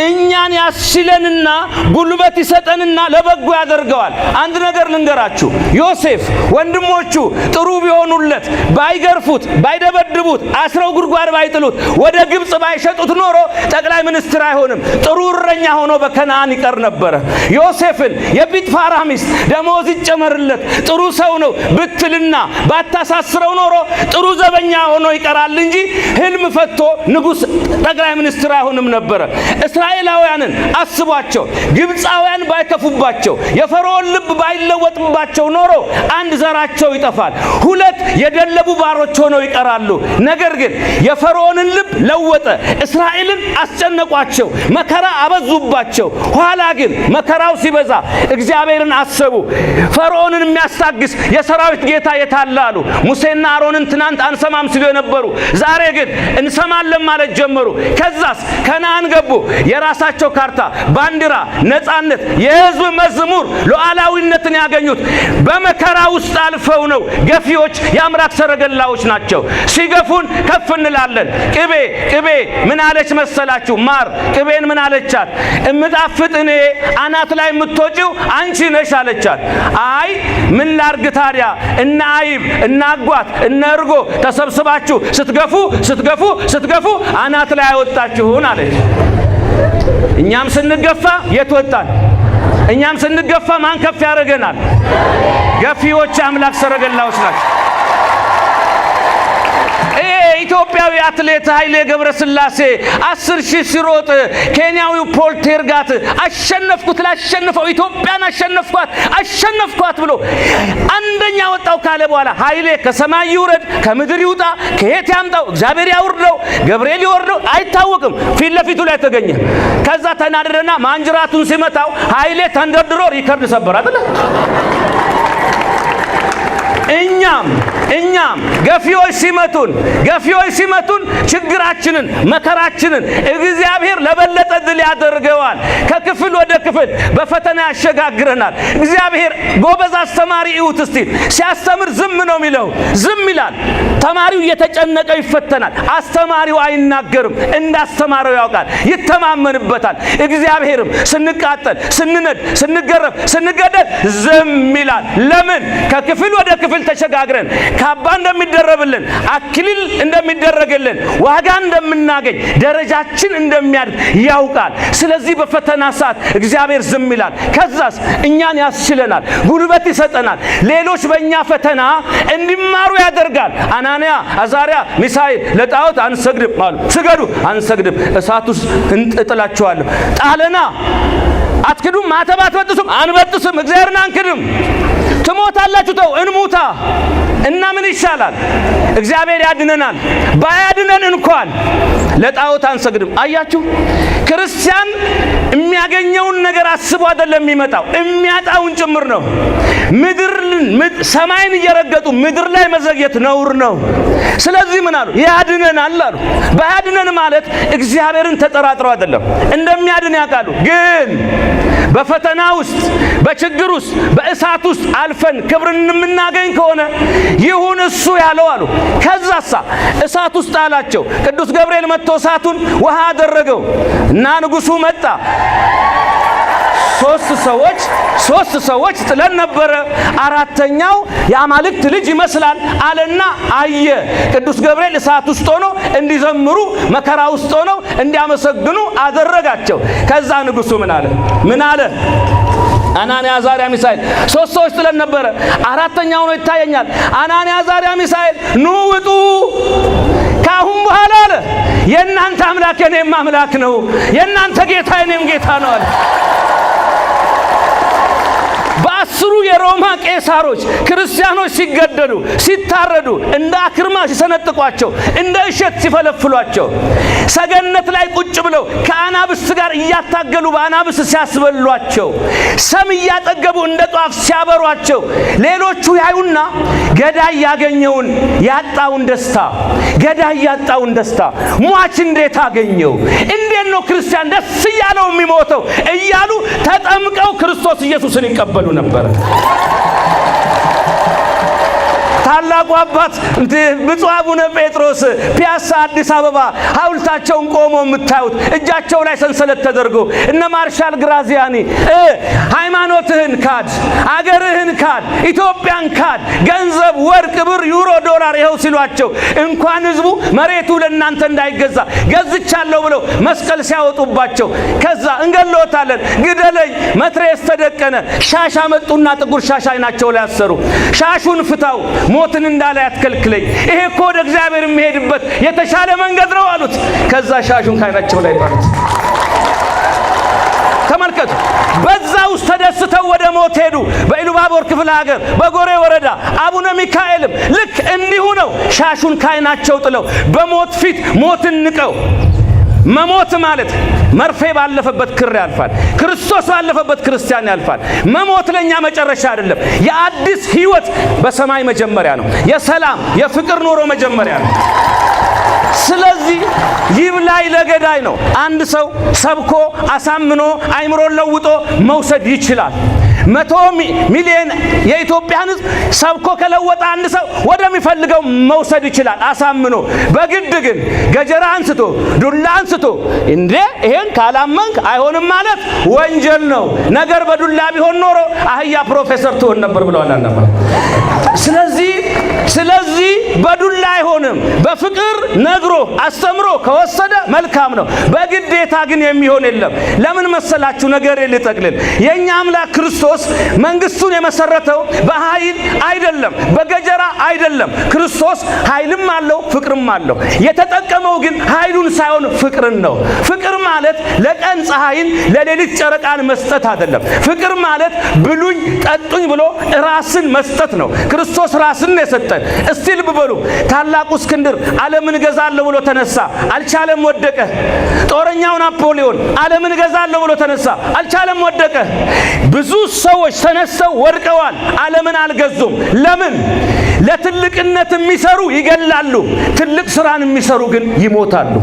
እኛን ያስችለንና ጉልበት ይሰጠንና ለበጎ ያደርገዋል። አንድ ነገር ልንገራችሁ። ዮሴፍ ወንድሞቹ ጥሩ ቢሆኑለት፣ ባይገርፉት፣ ባይደበድቡት፣ አስረው ጉድጓድ ባይጥሉት፣ ወደ ግብፅ ባይሸጡት ኖሮ ጠቅላይ ሚኒስትር አይሆንም። ጥሩ እረኛ ሆኖ በከነአን ይቀር ነበረ። ዮሴፍን የጲጥፋራ ሚስት ደሞዝ ይጨመርለት ጥሩ ሰው ነው ብትልና ባታሳስረው ኖሮ ጥሩ ዘበኛ ሆኖ ይቀራል እንጂ ህልም ፈቶ ንጉሥ ጠቅላይ ሚኒስትር አይሆንም ነበረ። እስራኤላውያንን አስቧቸው። ግብፃውያን ባይከፉባቸው፣ የፈርዖን ልብ ባይለወጥባቸው ኖሮ አንድ ዘራቸው ይጠፋል፣ ሁለት የደለቡ ባሮች ሆነው ይቀራሉ። ነገር ግን የፈርዖንን ልብ ለወጠ። እስራኤልን አስጨነቋቸው፣ መከራ አበዙባቸው። ኋላ ግን መከራው ሲበዛ እግዚአብሔርን አሰቡ። ፈርዖንን የሚያስታግስ የሰራዊት ጌታ የታለ አሉ። ሙሴና አሮንን ትናንት አንሰማም ሲሉ የነበሩ ዛሬ ግን እንሰማለን ማለት ጀመሩ። ከዛስ ከነአን ገቡ። የራሳቸው ካርታ፣ ባንዲራ፣ ነጻነት፣ የህዝብ መዝሙር፣ ሉዓላዊነትን ያገኙት በመከራ ውስጥ አልፈው ነው። ገፊዎች የአምላክ ሰረገላዎች ናቸው። ሲገፉን ከፍ እንላለን። ቅቤ ቅቤ ምን አለች መሰላችሁ? ማር ቅቤን ምን አለቻት? እምጣፍጥ እኔ አናት ላይ የምትወጪው አንቺ ነሽ አለቻት። አይ ምን ላርግ ታዲያ፣ እነ አይብ እነ አጓት እነ እርጎ ተሰብስባችሁ ስትገፉ ስትገፉ ስትገፉ አናት ላይ አወጣችሁን አለች። እኛም ስንገፋ የት ወጣን? እኛም ስንገፋ ማን ከፍ ያደርገናል? ገፊዎች የአምላክ ሰረገላዎች ናቸው። ይሄ ኢትዮጵያ ኢትዮጵያዊ አትሌት ኃይሌ ገብረስላሴ 10,000 ሲሮጥ ኬንያዊው ፖል ቴርጋት አሸነፍኩት፣ ላሸንፈው ኢትዮጵያን አሸነፍኳት አሸነፍኳት ብሎ አንደኛ ወጣው ካለ በኋላ ኃይሌ ከሰማይ ይውረድ ከምድር ይውጣ ከየት ያምጣው እግዚአብሔር ያውርደው ገብርኤል ይወርደው አይታወቅም። ፊት ለፊቱ ላይ ተገኘ። ከዛ ተናደደና ማንጅራቱን ሲመታው ኃይሌ ተንደርድሮ ሪከርድ ሰበር አይደለ? እኛም ገፊዎች ሲመቱን ችግራችንን መከራችንን እግዚአብሔር ለበለጠ ድል ያደርገዋል። ከክፍል ወደ ክፍል በፈተና ያሸጋግረናል። እግዚአብሔር ጎበዝ አስተማሪ እዩት እስቲ። ሲያስተምር ዝም ነው የሚለው፣ ዝም ይላል። ተማሪው እየተጨነቀ ይፈተናል። አስተማሪው አይናገርም፣ እንዳስተማረው ያውቃል፣ ይተማመንበታል። እግዚአብሔርም ስንቃጠል፣ ስንነድ፣ ስንገረፍ፣ ስንገደል ዝም ይላል። ለምን? ከክፍል ወደ ክፍል ተሸጋግረን ካባ እንደሚደረብልን፣ አክሊል እንደሚደረግልን፣ ዋጋ እንደምናገኝ፣ ደረጃችን እንደሚያድግ ያውቃል። ስለዚህ በፈተና ሰዓት እግዚአብሔር ዝም ይላል። ከዛስ እኛን ያስችለናል፣ ጉልበት ይሰጠናል። ሌሎች በእኛ ፈተና እንዲማሩ ያደርጋል። አናንያ፣ አዛሪያ፣ ሚሳኤል ለጣዖት አንሰግድም አሉ። ስገዱ፣ አንሰግድም፣ እሳት ውስጥ እንጥላችኋለሁ። ጣለና አትክዱም፣ ማተብ አትበጥሱም፣ አንበጥስም፣ እግዚአብሔርን አንክድም። ትሞታላችሁ፣ ተው እንሙታ እና ምን ይሻላል? እግዚአብሔር ያድነናል። ባያድነን እንኳን ለጣዖት አንሰግድም። አያችሁ፣ ክርስቲያን የሚያገኘውን ነገር አስቦ አይደለም የሚመጣው፣ የሚያጣውን ጭምር ነው። ምድር ሰማይን እየረገጡ ምድር ላይ መዘግየት ነውር ነው። ስለዚህ ምን አሉ? ያድነናል አሉ። ባያድነን ማለት እግዚአብሔርን ተጠራጥረው አይደለም፣ እንደሚያድን ያውቃሉ። ግን በፈተና ውስጥ፣ በችግር ውስጥ፣ በእሳት ውስጥ አልፈን ክብርን የምናገኝ ከሆነ ይሁን እሱ ያለው አሉ። ከዛሳ እሳት ውስጥ አላቸው። ቅዱስ ገብርኤል መጥቶ እሳቱን ውሃ አደረገው እና ንጉሱ መጣ። ሶስት ሰዎች ጥለን ነበረ፣ አራተኛው የአማልክት ልጅ ይመስላል አለና አየ። ቅዱስ ገብርኤል እሳት ውስጥ ሆኖ እንዲዘምሩ፣ መከራ ውስጥ ሆነው እንዲያመሰግኑ አደረጋቸው። ከዛ ንጉሱ ምን አለ? ምን አለ? አናንያ፣ አዛርያ፣ ሚሳኤል፣ ሶስት ሰዎች ጥለን ነበረ፣ አራተኛው ነው ይታየኛል። አናንያ፣ አዛርያ፣ ሚሳኤል ኑ ውጡ፣ ከአሁን በኋላ አለ የእናንተ አምላክ የኔም አምላክ ነው፣ የእናንተ ጌታ የኔም ጌታ ነው አለ። በ10ሩ የሮማ ቄሳሮች ክርስቲያኖች ሲገደሉ፣ ሲታረዱ፣ እንደ አክርማ ሲሰነጥቋቸው፣ እንደ እሸት ሲፈለፍሏቸው፣ ሰገነት ላይ ቁጭ ብለው ከአናብስት ጋር እያታገሉ በአናብስት ሲያስበሏቸው፣ ሰም እያጠገቡ እንደ ጧፍ ሲያበሯቸው፣ ሌሎቹ ያዩና ገዳይ ያገኘውን ያጣውን ደስታ፣ ገዳይ ያጣውን ደስታ ሟች እንዴት አገኘው? እንዴት ነው ክርስቲያን ደስ እያለው የሚሞተው? እያሉ ተጠምቀው ክርስቶስ ኢየሱስን ይቀበሉ ነበር። ታላቁ አባት ብፁዕ አቡነ ጴጥሮስ ፒያሳ አዲስ አበባ ሐውልታቸውን ቆሞ የምታዩት እጃቸው ላይ ሰንሰለት ተደርጎ፣ እነ ማርሻል ግራዚያኒ ሃይማኖትህን ካድ፣ አገርህን ካድ፣ ኢትዮጵያን ካድ፣ ገንዘብ፣ ወርቅ፣ ብር፣ ዩሮ፣ ዶላር ይኸው ሲሏቸው እንኳን ህዝቡ መሬቱ ለእናንተ እንዳይገዛ ገዝቻለሁ ብለው መስቀል ሲያወጡባቸው፣ ከዛ እንገለዎታለን፣ ግደለኝ፣ መትረየስ ተደቀነ። ሻሽ አመጡና ጥቁር ሻሽ አይናቸው ላይ አሰሩ። ሻሹን ፍታው፣ ሞትን እንዳላይ አትከልክለኝ፣ ይሄ እኮ ወደ እግዚአብሔር የሚሄድበት የተሻለ መንገድ ነው አሉት። ከዛ ሻሹን ካይናቸው ላይ ጣሉት። ተመልከቱ። በዛ ውስጥ ተደስተው ወደ ሞት ሄዱ። በኢሉባቦር ክፍለ ሀገር በጎሬ ወረዳ አቡነ ሚካኤልም ልክ እንዲሁ ነው። ሻሹን ካይናቸው ጥለው በሞት ፊት ሞትን ንቀው፣ መሞት ማለት መርፌ ባለፈበት ክር ያልፋል። ክርስቶስ ባለፈበት ክርስቲያን ያልፋል። መሞት ለኛ መጨረሻ አይደለም። የአዲስ ሕይወት በሰማይ መጀመሪያ ነው። የሰላም የፍቅር ኑሮ መጀመሪያ ነው። ስለዚህ ይብላኝ ለገዳይ ነው። አንድ ሰው ሰብኮ አሳምኖ አይምሮን ለውጦ መውሰድ ይችላል። 100 ሚሊዮን የኢትዮጵያን ሕዝብ ሰብኮ ከለወጠ አንድ ሰው ወደሚፈልገው መውሰድ ይችላል አሳምኖ። በግድ ግን ገጀራ አንስቶ፣ ዱላ አንስቶ እንዴ ይሄን ካላመንክ አይሆንም ማለት ወንጀል ነው። ነገር በዱላ ቢሆን ኖሮ አህያ ፕሮፌሰር ትሆን ነበር ብለዋል አናማ። ስለዚህ በዱላ በዱላ አይሆንም። በፍቅር ነግሮ አስተምሮ ከወሰደ መልካም ነው። በግዴታ ግን የሚሆን የለም። ለምን መሰላችሁ? ነገር ልጠቅልል። የእኛ አምላክ ክርስቶስ መንግስቱን የመሰረተው በኃይል አይደለም፣ በገጀራ አይደለም። ክርስቶስ ኃይልም አለው ፍቅርም አለው። የተጠቀመው ግን ኃይሉን ሳይሆን ፍቅርን ነው። ፍቅር ማለት ለቀን ፀሐይን ለሌሊት ጨረቃን መስጠት አይደለም። ፍቅር ማለት ብሉኝ ጠጡኝ ብሎ ራስን መስጠት ነው። ክርስቶስ ራስን ነው የሰጠን። እስቲ ልብ በሉ። ታላቁ እስክንድር ዓለምን እገዛለሁ ብሎ ተነሳ፣ አልቻለም፣ ወደቀ። ጦረኛው ናፖሊዮን ዓለምን እገዛለሁ ብሎ ተነሳ፣ አልቻለም፣ ወደቀ። ብዙ ሰዎች ተነስተው ወድቀዋል፣ ዓለምን አልገዙም። ለምን? ለትልቅነት የሚሰሩ ይገላሉ፣ ትልቅ ስራን የሚሰሩ ግን ይሞታሉ።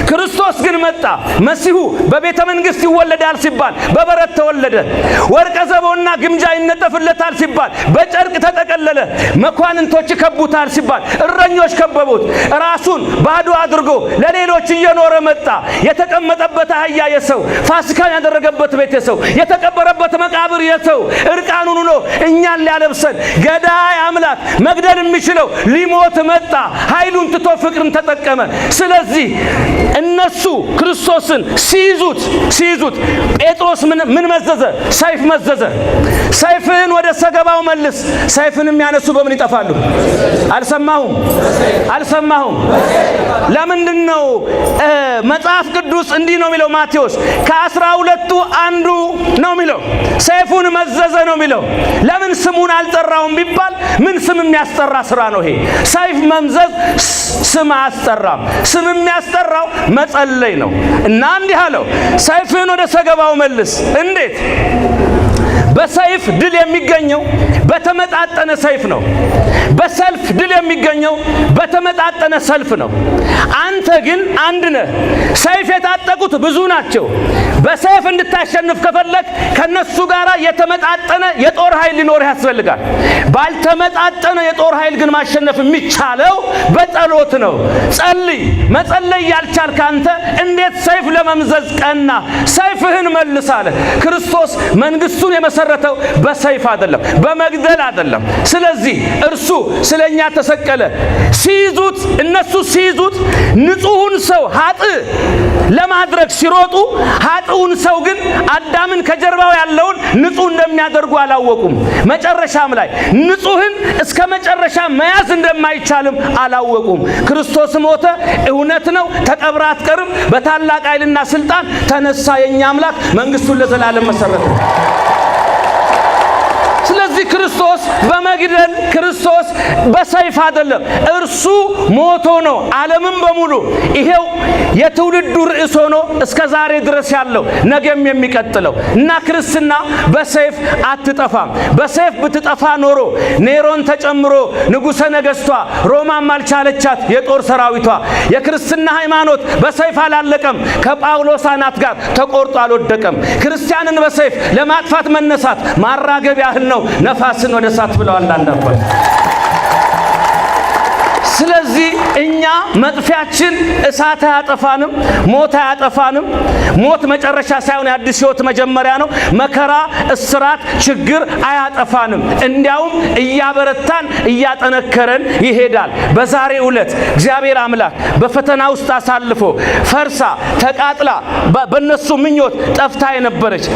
ክርስቶስ ግን መጣ። መሲሁ በቤተ መንግስት ይወለዳል ሲባል በበረት ተወለደ። ወርቀ ዘቦና ግምጃ ይነጠፍለታል ሲባል በጨርቅ ተጠቀለለ። መኳንንቶች ይከቡታል ሲባል እረኞች ከበቡት። ራሱን ባዶ አድርጎ ለሌሎች እየኖረ መጣ። የተቀመጠበት አህያ የሰው፣ ፋሲካን ያደረገበት ቤት የሰው፣ የተቀበረበት መቃብር የሰው፣ እርቃኑን ሆኖ እኛን ሊያለብሰን ገዳይ አምላክ መግደል የሚችለው ሊሞት መጣ። ኃይሉን ትቶ ፍቅርን ተጠቀመ። ስለዚህ እነሱ ክርስቶስን ሲይዙት ጴጥሮስ ምን መዘዘ? ሰይፍ መዘዘ። ሰይፍህን ወደ ሰገባው መልስ። ሰይፍን የሚያነሱ በምን ይጠፋሉ? አልሰማሁም፣ አልሰማሁም። ለምንድን ነው መጽሐፍ ቅዱስ እንዲህ ነው የሚለው? ማቴዎስ ከ12ቱ አንዱ ነው የሚለው። ሰይፉን መዘዘ ነው የሚለው። ለምን ስሙን አልጠራውም ቢባል ምን ስም የሚያስጠራ ስራ ነው ይሄ? ሰይፍ መምዘዝ ስም አያስጠራም። ስም የሚያስጠራው መጸለይ ነው። እና እንዲህ አለው፣ ሰይፍህን ወደ ሰገባው መልስ። እንዴት? በሰይፍ ድል የሚገኘው በተመጣጠነ ሰይፍ ነው። በሰልፍ ድል የሚገኘው በተመጣጠነ ሰልፍ ነው። አንተ ግን አንድ ነህ። ሰይፍ የታጠቁት ብዙ ናቸው። በሰይፍ እንድታሸንፍ ከፈለግ ከነሱ ጋር የተመጣጠነ የጦር ኃይል ሊኖርህ ያስፈልጋል። ባልተመጣጠነ የጦር ኃይል ግን ማሸነፍ የሚቻለው በጸሎት ነው። ጸልይ። መጸለይ ያልቻልክ አንተ እንዴት ሰይፍ ለመምዘዝ ቀና? ሰይፍህን መልስ አለ። ክርስቶስ መንግስቱን የመሰረተው በሰይፍ አይደለም፣ በመግደል አይደለም። ስለዚህ እርሱ ስለኛ ተሰቀለ። ሲይዙት እነሱ ሲይዙት ንጹሑን ሰው ኃጥእ ለማድረግ ሲሮጡ ኃጥኡን ሰው ግን አዳምን ከጀርባው ያለውን ንጹሕ እንደሚያደርጉ አላወቁም። መጨረሻም ላይ ንጹሕን እስከ መጨረሻ መያዝ እንደማይቻልም አላወቁም። ክርስቶስ ሞተ፣ እውነት ነው፣ ተቀብራ አትቀርም። በታላቅ ኃይልና ስልጣን ተነሳ። የኛ አምላክ መንግስቱን ለዘላለም መሰረተ። ስለዚህ ክርስቶስ በመግደል ክርስቶስ በሰይፍ አይደለም፣ እርሱ ሞቶ ነው ዓለምን በሙሉ ይሄው የትውልዱ ርዕስ ሆኖ እስከ ዛሬ ድረስ ያለው ነገም የሚቀጥለው እና ክርስትና በሰይፍ አትጠፋም። በሰይፍ ብትጠፋ ኖሮ ኔሮን ተጨምሮ ንጉሠ ነገሥቷ ሮማም አልቻለቻት የጦር ሰራዊቷ። የክርስትና ሃይማኖት በሰይፍ አላለቀም፣ ከጳውሎስ አናት ጋር ተቆርጦ አልወደቀም። ክርስቲያንን በሰይፍ ለማጥፋት መነሳት ማራገብ ያህል ነው ነፋስን ወደ እሳት ብለዋል አንድ አባት። ስለዚህ እኛ መጥፊያችን እሳት አያጠፋንም፣ ሞት አያጠፋንም። ሞት መጨረሻ ሳይሆን የአዲስ ሕይወት መጀመሪያ ነው። መከራ፣ እስራት፣ ችግር አያጠፋንም። እንዲያውም እያበረታን እያጠነከረን ይሄዳል። በዛሬው ዕለት እግዚአብሔር አምላክ በፈተና ውስጥ አሳልፎ ፈርሳ ተቃጥላ በእነሱ ምኞት ጠፍታ የነበረች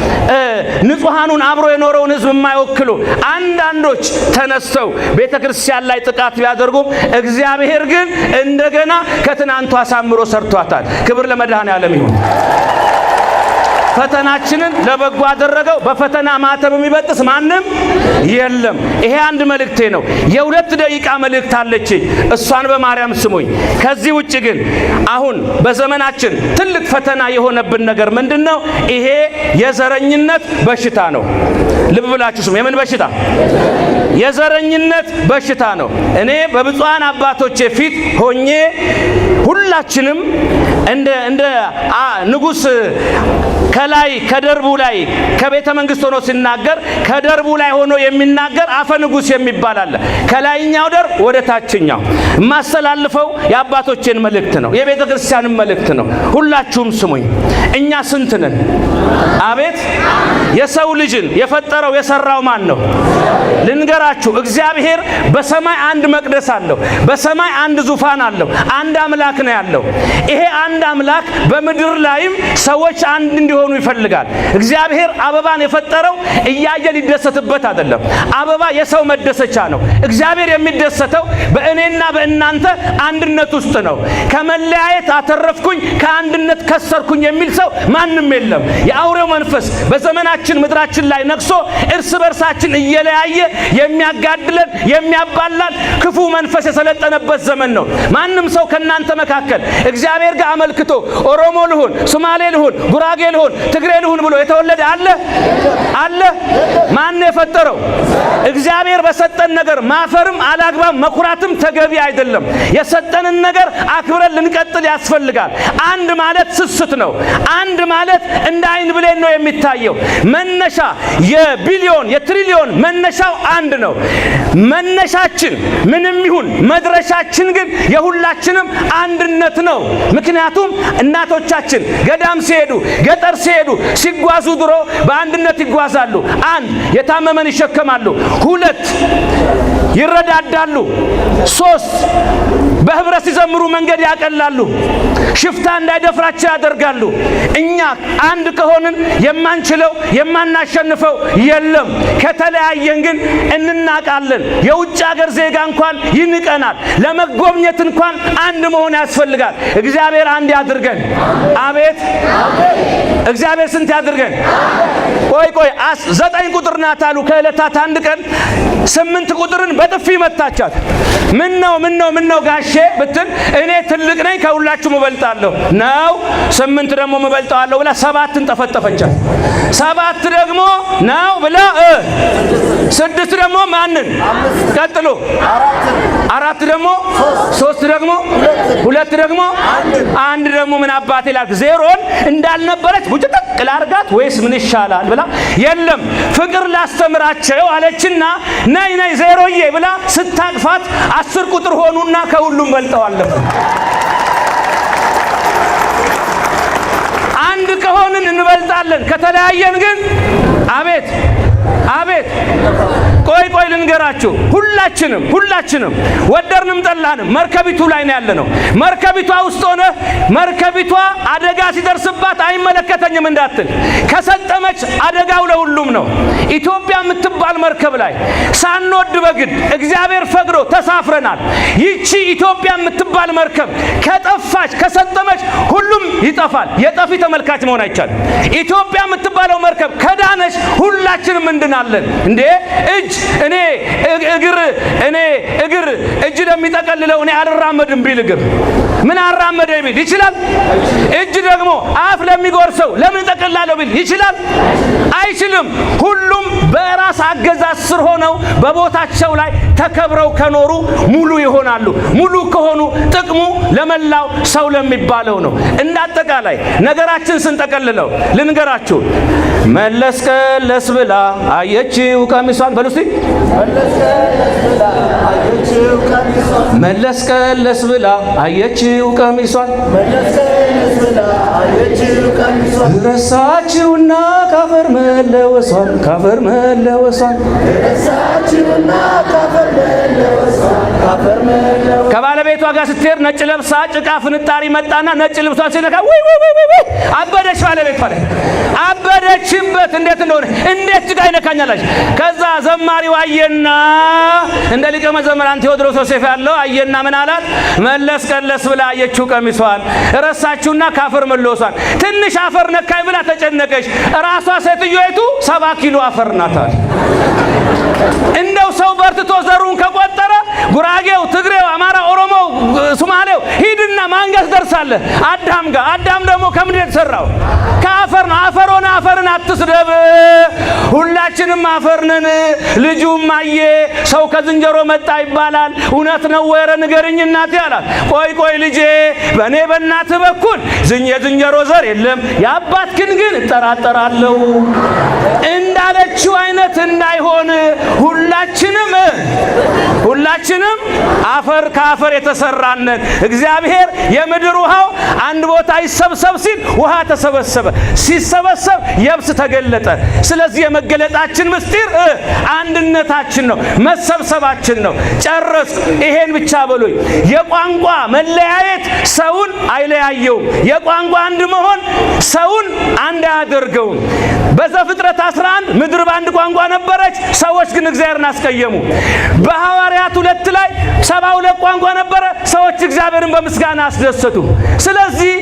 ንጹሐኑን አብሮ የኖረውን ሕዝብ የማይወክሉ አንዳንዶች ተነስተው ቤተ ክርስቲያን ላይ ጥቃት ቢያደርጉም እግዚአብሔር ግን እንደገና ከትናንቱ አሳምሮ ሰርቷታል። ክብር ለመድኃኔዓለም ይሁን። ፈተናችንን ለበጎ አደረገው። በፈተና ማተብ የሚበጥስ ማንም የለም። ይሄ አንድ መልእክቴ ነው። የ2 ደቂቃ መልእክት አለችኝ። እሷን በማርያም ስሙኝ። ከዚህ ውጭ ግን አሁን በዘመናችን ትልቅ ፈተና የሆነብን ነገር ምንድን ነው? ይሄ የዘረኝነት በሽታ ነው። ልብ ብላችሁ ስሙ። የምን በሽታ? የዘረኝነት በሽታ ነው። እኔ በብፁዓን አባቶቼ ፊት ሆኜ ሁላችንም እንደ ንጉሥ ከላይ ከደርቡ ላይ ከቤተ መንግስት ሆኖ ሲናገር ከደርቡ ላይ ሆኖ የሚናገር አፈ ንጉሥ የሚባል አለ። ከላይኛው ደርብ ወደ ታችኛው የማስተላልፈው የአባቶቼን መልእክት ነው፣ የቤተ ክርስቲያንን መልእክት ነው። ሁላችሁም ስሙኝ። እኛ ስንት ነን? አቤት! የሰው ልጅን የፈጠረው የሰራው ማን ነው? ልንገራችሁ፣ እግዚአብሔር በሰማይ አንድ መቅደስ አለው፣ በሰማይ አንድ ዙፋን አለው፣ አንድ አምላክ ነው ያለው። ይሄ አንድ አምላክ በምድር ላይም ሰዎች አንድ እንዲሆኑ ይፈልጋል። እግዚአብሔር አበባን የፈጠረው እያየ ሊደሰትበት አይደለም። አበባ የሰው መደሰቻ ነው። እግዚአብሔር የሚደሰተው በእኔና በእናንተ አንድነት ውስጥ ነው። ከመለያየት አተረፍኩኝ፣ ከአንድነት ከሰርኩኝ የሚል ሰው ማንም የለም። የአውሬው መንፈስ በዘመናችን ምድራችን ላይ ነግሶ እርስ በርሳችን እየለያየ የሚያጋድለን የሚያባላን ክፉ መንፈስ የሰለጠነበት ዘመን ነው። ማንም ሰው ከእናንተ መካከል እግዚአብሔር ጋር አመልክቶ ኦሮሞ ልሁን፣ ሶማሌ ልሁን፣ ጉራጌ ልሁን፣ ትግሬ ልሁን ብሎ የተወለደ አለ አለ? ማን የፈጠረው? እግዚአብሔር በሰጠን ነገር ማፈርም አላግባብ መኩራትም ተገቢ አይደለም። የሰጠንን ነገር አክብረን ልንቀጥል ያስፈልጋል። አንድ ማለት ስስት ነው። አንድ ማለት እንደ አይን ብሌን ነው የሚታየው። መነሻ የቢሊዮን የትሪሊዮን መነሻው አንድ ነው። መነሻችን ምንም ይሁን መድረሻችን ግን የሁላችንም አንድነት ነው። ምክንያቱም እናቶቻችን ገዳም ሲሄዱ፣ ገጠር ሲሄዱ፣ ሲጓዙ ድሮ በአንድነት ይጓዛሉ። አንድ የታመመን ይሸከማሉ። ሁለት ይረዳዳሉ። ሶስት በህብረት ሲዘምሩ መንገድ ያቀላሉ። ሽፍታ እንዳይደፍራቸው ያደርጋሉ። እኛ አንድ ከሆንን የማንችለው የማናሸንፈው የለም። ከተለያየን ግን እንናቃለን። የውጭ ሀገር ዜጋ እንኳን ይንቀናል። ለመጎብኘት እንኳን አንድ መሆን ያስፈልጋል። እግዚአብሔር አንድ ያድርገን። አቤት እግዚአብሔር ስንት ያድርገን? ቆይ ቆይ 9 ቁጥር ናት አሉ። ከዕለታት አንድ ቀን 8 ቁጥርን በጥፊ መታቻት። ምን ነው ምን ነው ምን ነው ጋሼ ብትል እኔ ትልቅ ነኝ ከሁላችሁም እበልጣለሁ ነው፣ 8 ደግሞ እበልጠዋለሁ ብላ 7ን ጠፈጠፈቻት። 7 ደግሞ ነው ብላ 6 ደግሞ ማንን ቀጥሎ 4 ደግሞ 3 ደግሞ 2 ደግሞ 1 ደግሞ ምን አባቴ ላልክ ዜሮን እንዳልነበረች ቡጭጥቅ ላርጋት ወይስ ምን ይሻላል ብላ የለም ፍቅር ላስተምራቸው አለችና ነይ ነይ ዜሮዬ ብላ ስታቅፋት 10 ቁጥር ሆኑና ከሁሉም በልጠዋል። አንድ ከሆንን እንበልጣለን፣ ከተለያየን ግን አቤት አቤት። ቆይ ቆይ ልንገራችሁ፣ ሁላችንም ሁላችንም ወደርንም ጠላንም መርከቢቱ ላይ ነው ያለነው። መርከቢቷ ውስጥ ሆነ መርከቢቷ አደጋ ሲደርስባት አይመለከተኝም እንዳትል፣ ከሰጠመች አደጋው ለሁሉም ነው። ኢትዮጵያ የምትባል መርከብ ላይ ሳንወድ በግድ እግዚአብሔር ፈቅዶ ተሳፍረናል። ይቺ ኢትዮጵያ የምትባል መርከብ ከጠፋች ከሰጠመች ሁሉም ይጠፋል። የጠፊ ተመልካች መሆን አይቻልም። ኢትዮጵያ የምትባለው መርከብ ከዳነች ሁላችንም እንድናለን። እንዴ እጅ እኔ እግር እኔ እግር እጅ ለሚጠቀልለው እኔ አልራመድም ቢል እግር ምን አራመደ ቢል ይችላል? እጅ ደግሞ አፍ ለሚጎርሰው ለምን ጠቀልላለሁ ቢል ይችላል? አይችልም። ሁሉም በራስ አገዛዝ ስር ሆነው በቦታቸው ላይ ተከብረው ከኖሩ ሙሉ ይሆናሉ። ሙሉ ከሆኑ ጥቅሙ ለመላው ሰው ለሚባለው ነው። እንደ አጠቃላይ ነገራችን ስንጠቀልለው ልንገራችሁ፣ መለስ ቀለስ ብላ አየችው ቀሚሷን በሉ እስቲ። መለስ ቀለስ ብላ አየችው ቀሚሷን ረሳችውና ካፈር መለወሷን ካፈር መለወሷን ከባለቤቷ ጋር ስትሄድ ነጭ ለብሳ ጭቃ ፍንጣሪ መጣና ነጭ ልብሷን ሲነካ ውይ ውይ ውይ ውይ አበደች። ባለቤቷ ላይ አበደችበት። እንዴት እንደሆነ እንዴት ጭቃ ይነካኛለች? ከዛ ዘማሪው አየና እንደ ሊቀ መዘምራን ቴዎድሮስ ዮሴፍ ያለው አየና ምን አላት? መለስ ቀለስ ብላ አየችው ቀሚሷን ረሳችውና ካፈር መለወሷን። ትንሽ አፈር ነካኝ ብላ ተጨነቀች። ራሷ ሴትዮይቱ 70 ኪሎ አፈር ናታል። እንደው ሰው በርትቶ ዘሩን ከቆጠረ ጉራጌው፣ ትግሬው፣ አማራ፣ ኦሮሞው፣ ሶማሌው ሂድና ማን ጋር ትደርሳለህ? አዳም ጋር። አዳም ደግሞ ከምንድን የተሰራው? ከአፈር ነው። አፈር ሆነ አፈርን አትስደብ። ሁላችንም አፈር ነን። ልጁም አየ ሰው ከዝንጀሮ መጣ ይባላል። እውነት ነው ወይ? ኧረ ንገርኝ እናቴ አላት። ቆይ ቆይ ልጄ፣ በእኔ በእናትህ በኩል የዝንጀሮ ዘር የለም፣ የአባትህን ግን እጠራጠራለሁ እንዳለችው አይነት እንዳይሆን ሁላችንም ሁላችንም አፈር ከአፈር የተሰራነን። እግዚአብሔር የምድር ውሃው አንድ ቦታ ይሰብሰብ ሲል ውሃ ተሰበሰበ። ሲሰበሰብ የብስ ተገለጠ። ስለዚህ የመገለጣችን ምስጢር አንድነታችን ነው፣ መሰብሰባችን ነው። ጨረስኩ። ይሄን ብቻ በሉኝ። የቋንቋ መለያየት ሰውን አይለያየውም። የቋንቋ አንድ መሆን ሰውን አንድ አያደርገውም። በዘፍጥረት 11 ምድር በአንድ ቋንቋ ነበረች፣ ሰዎች ግን እግዚአብሔርን አስቀየሙ። በሐዋርያት 2 ላይ 72 ቋንቋ ነበረ፣ ሰዎች እግዚአብሔርን በምስጋና አስደሰቱ። ስለዚህ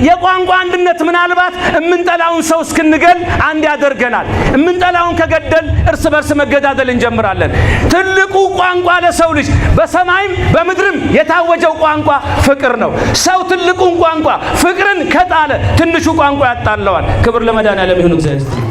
የቋንቋ አንድነት ምናልባት እምንጠላውን ሰው እስክንገል አንድ ያደርገናል። እምንጠላውን ከገደል እርስ በርስ መገዳደል እንጀምራለን። ትልቁ ቋንቋ ለሰው ልጅ በሰማይም በምድርም የታወጀው ቋንቋ ፍቅር ነው። ሰው ትልቁን ቋንቋ ፍቅርን ከጣለ ትንሹ ቋንቋ ያጣለዋል። ክብር ለመድኃኔዓለም ይሁን። እግዚአብሔር ይስጥልኝ።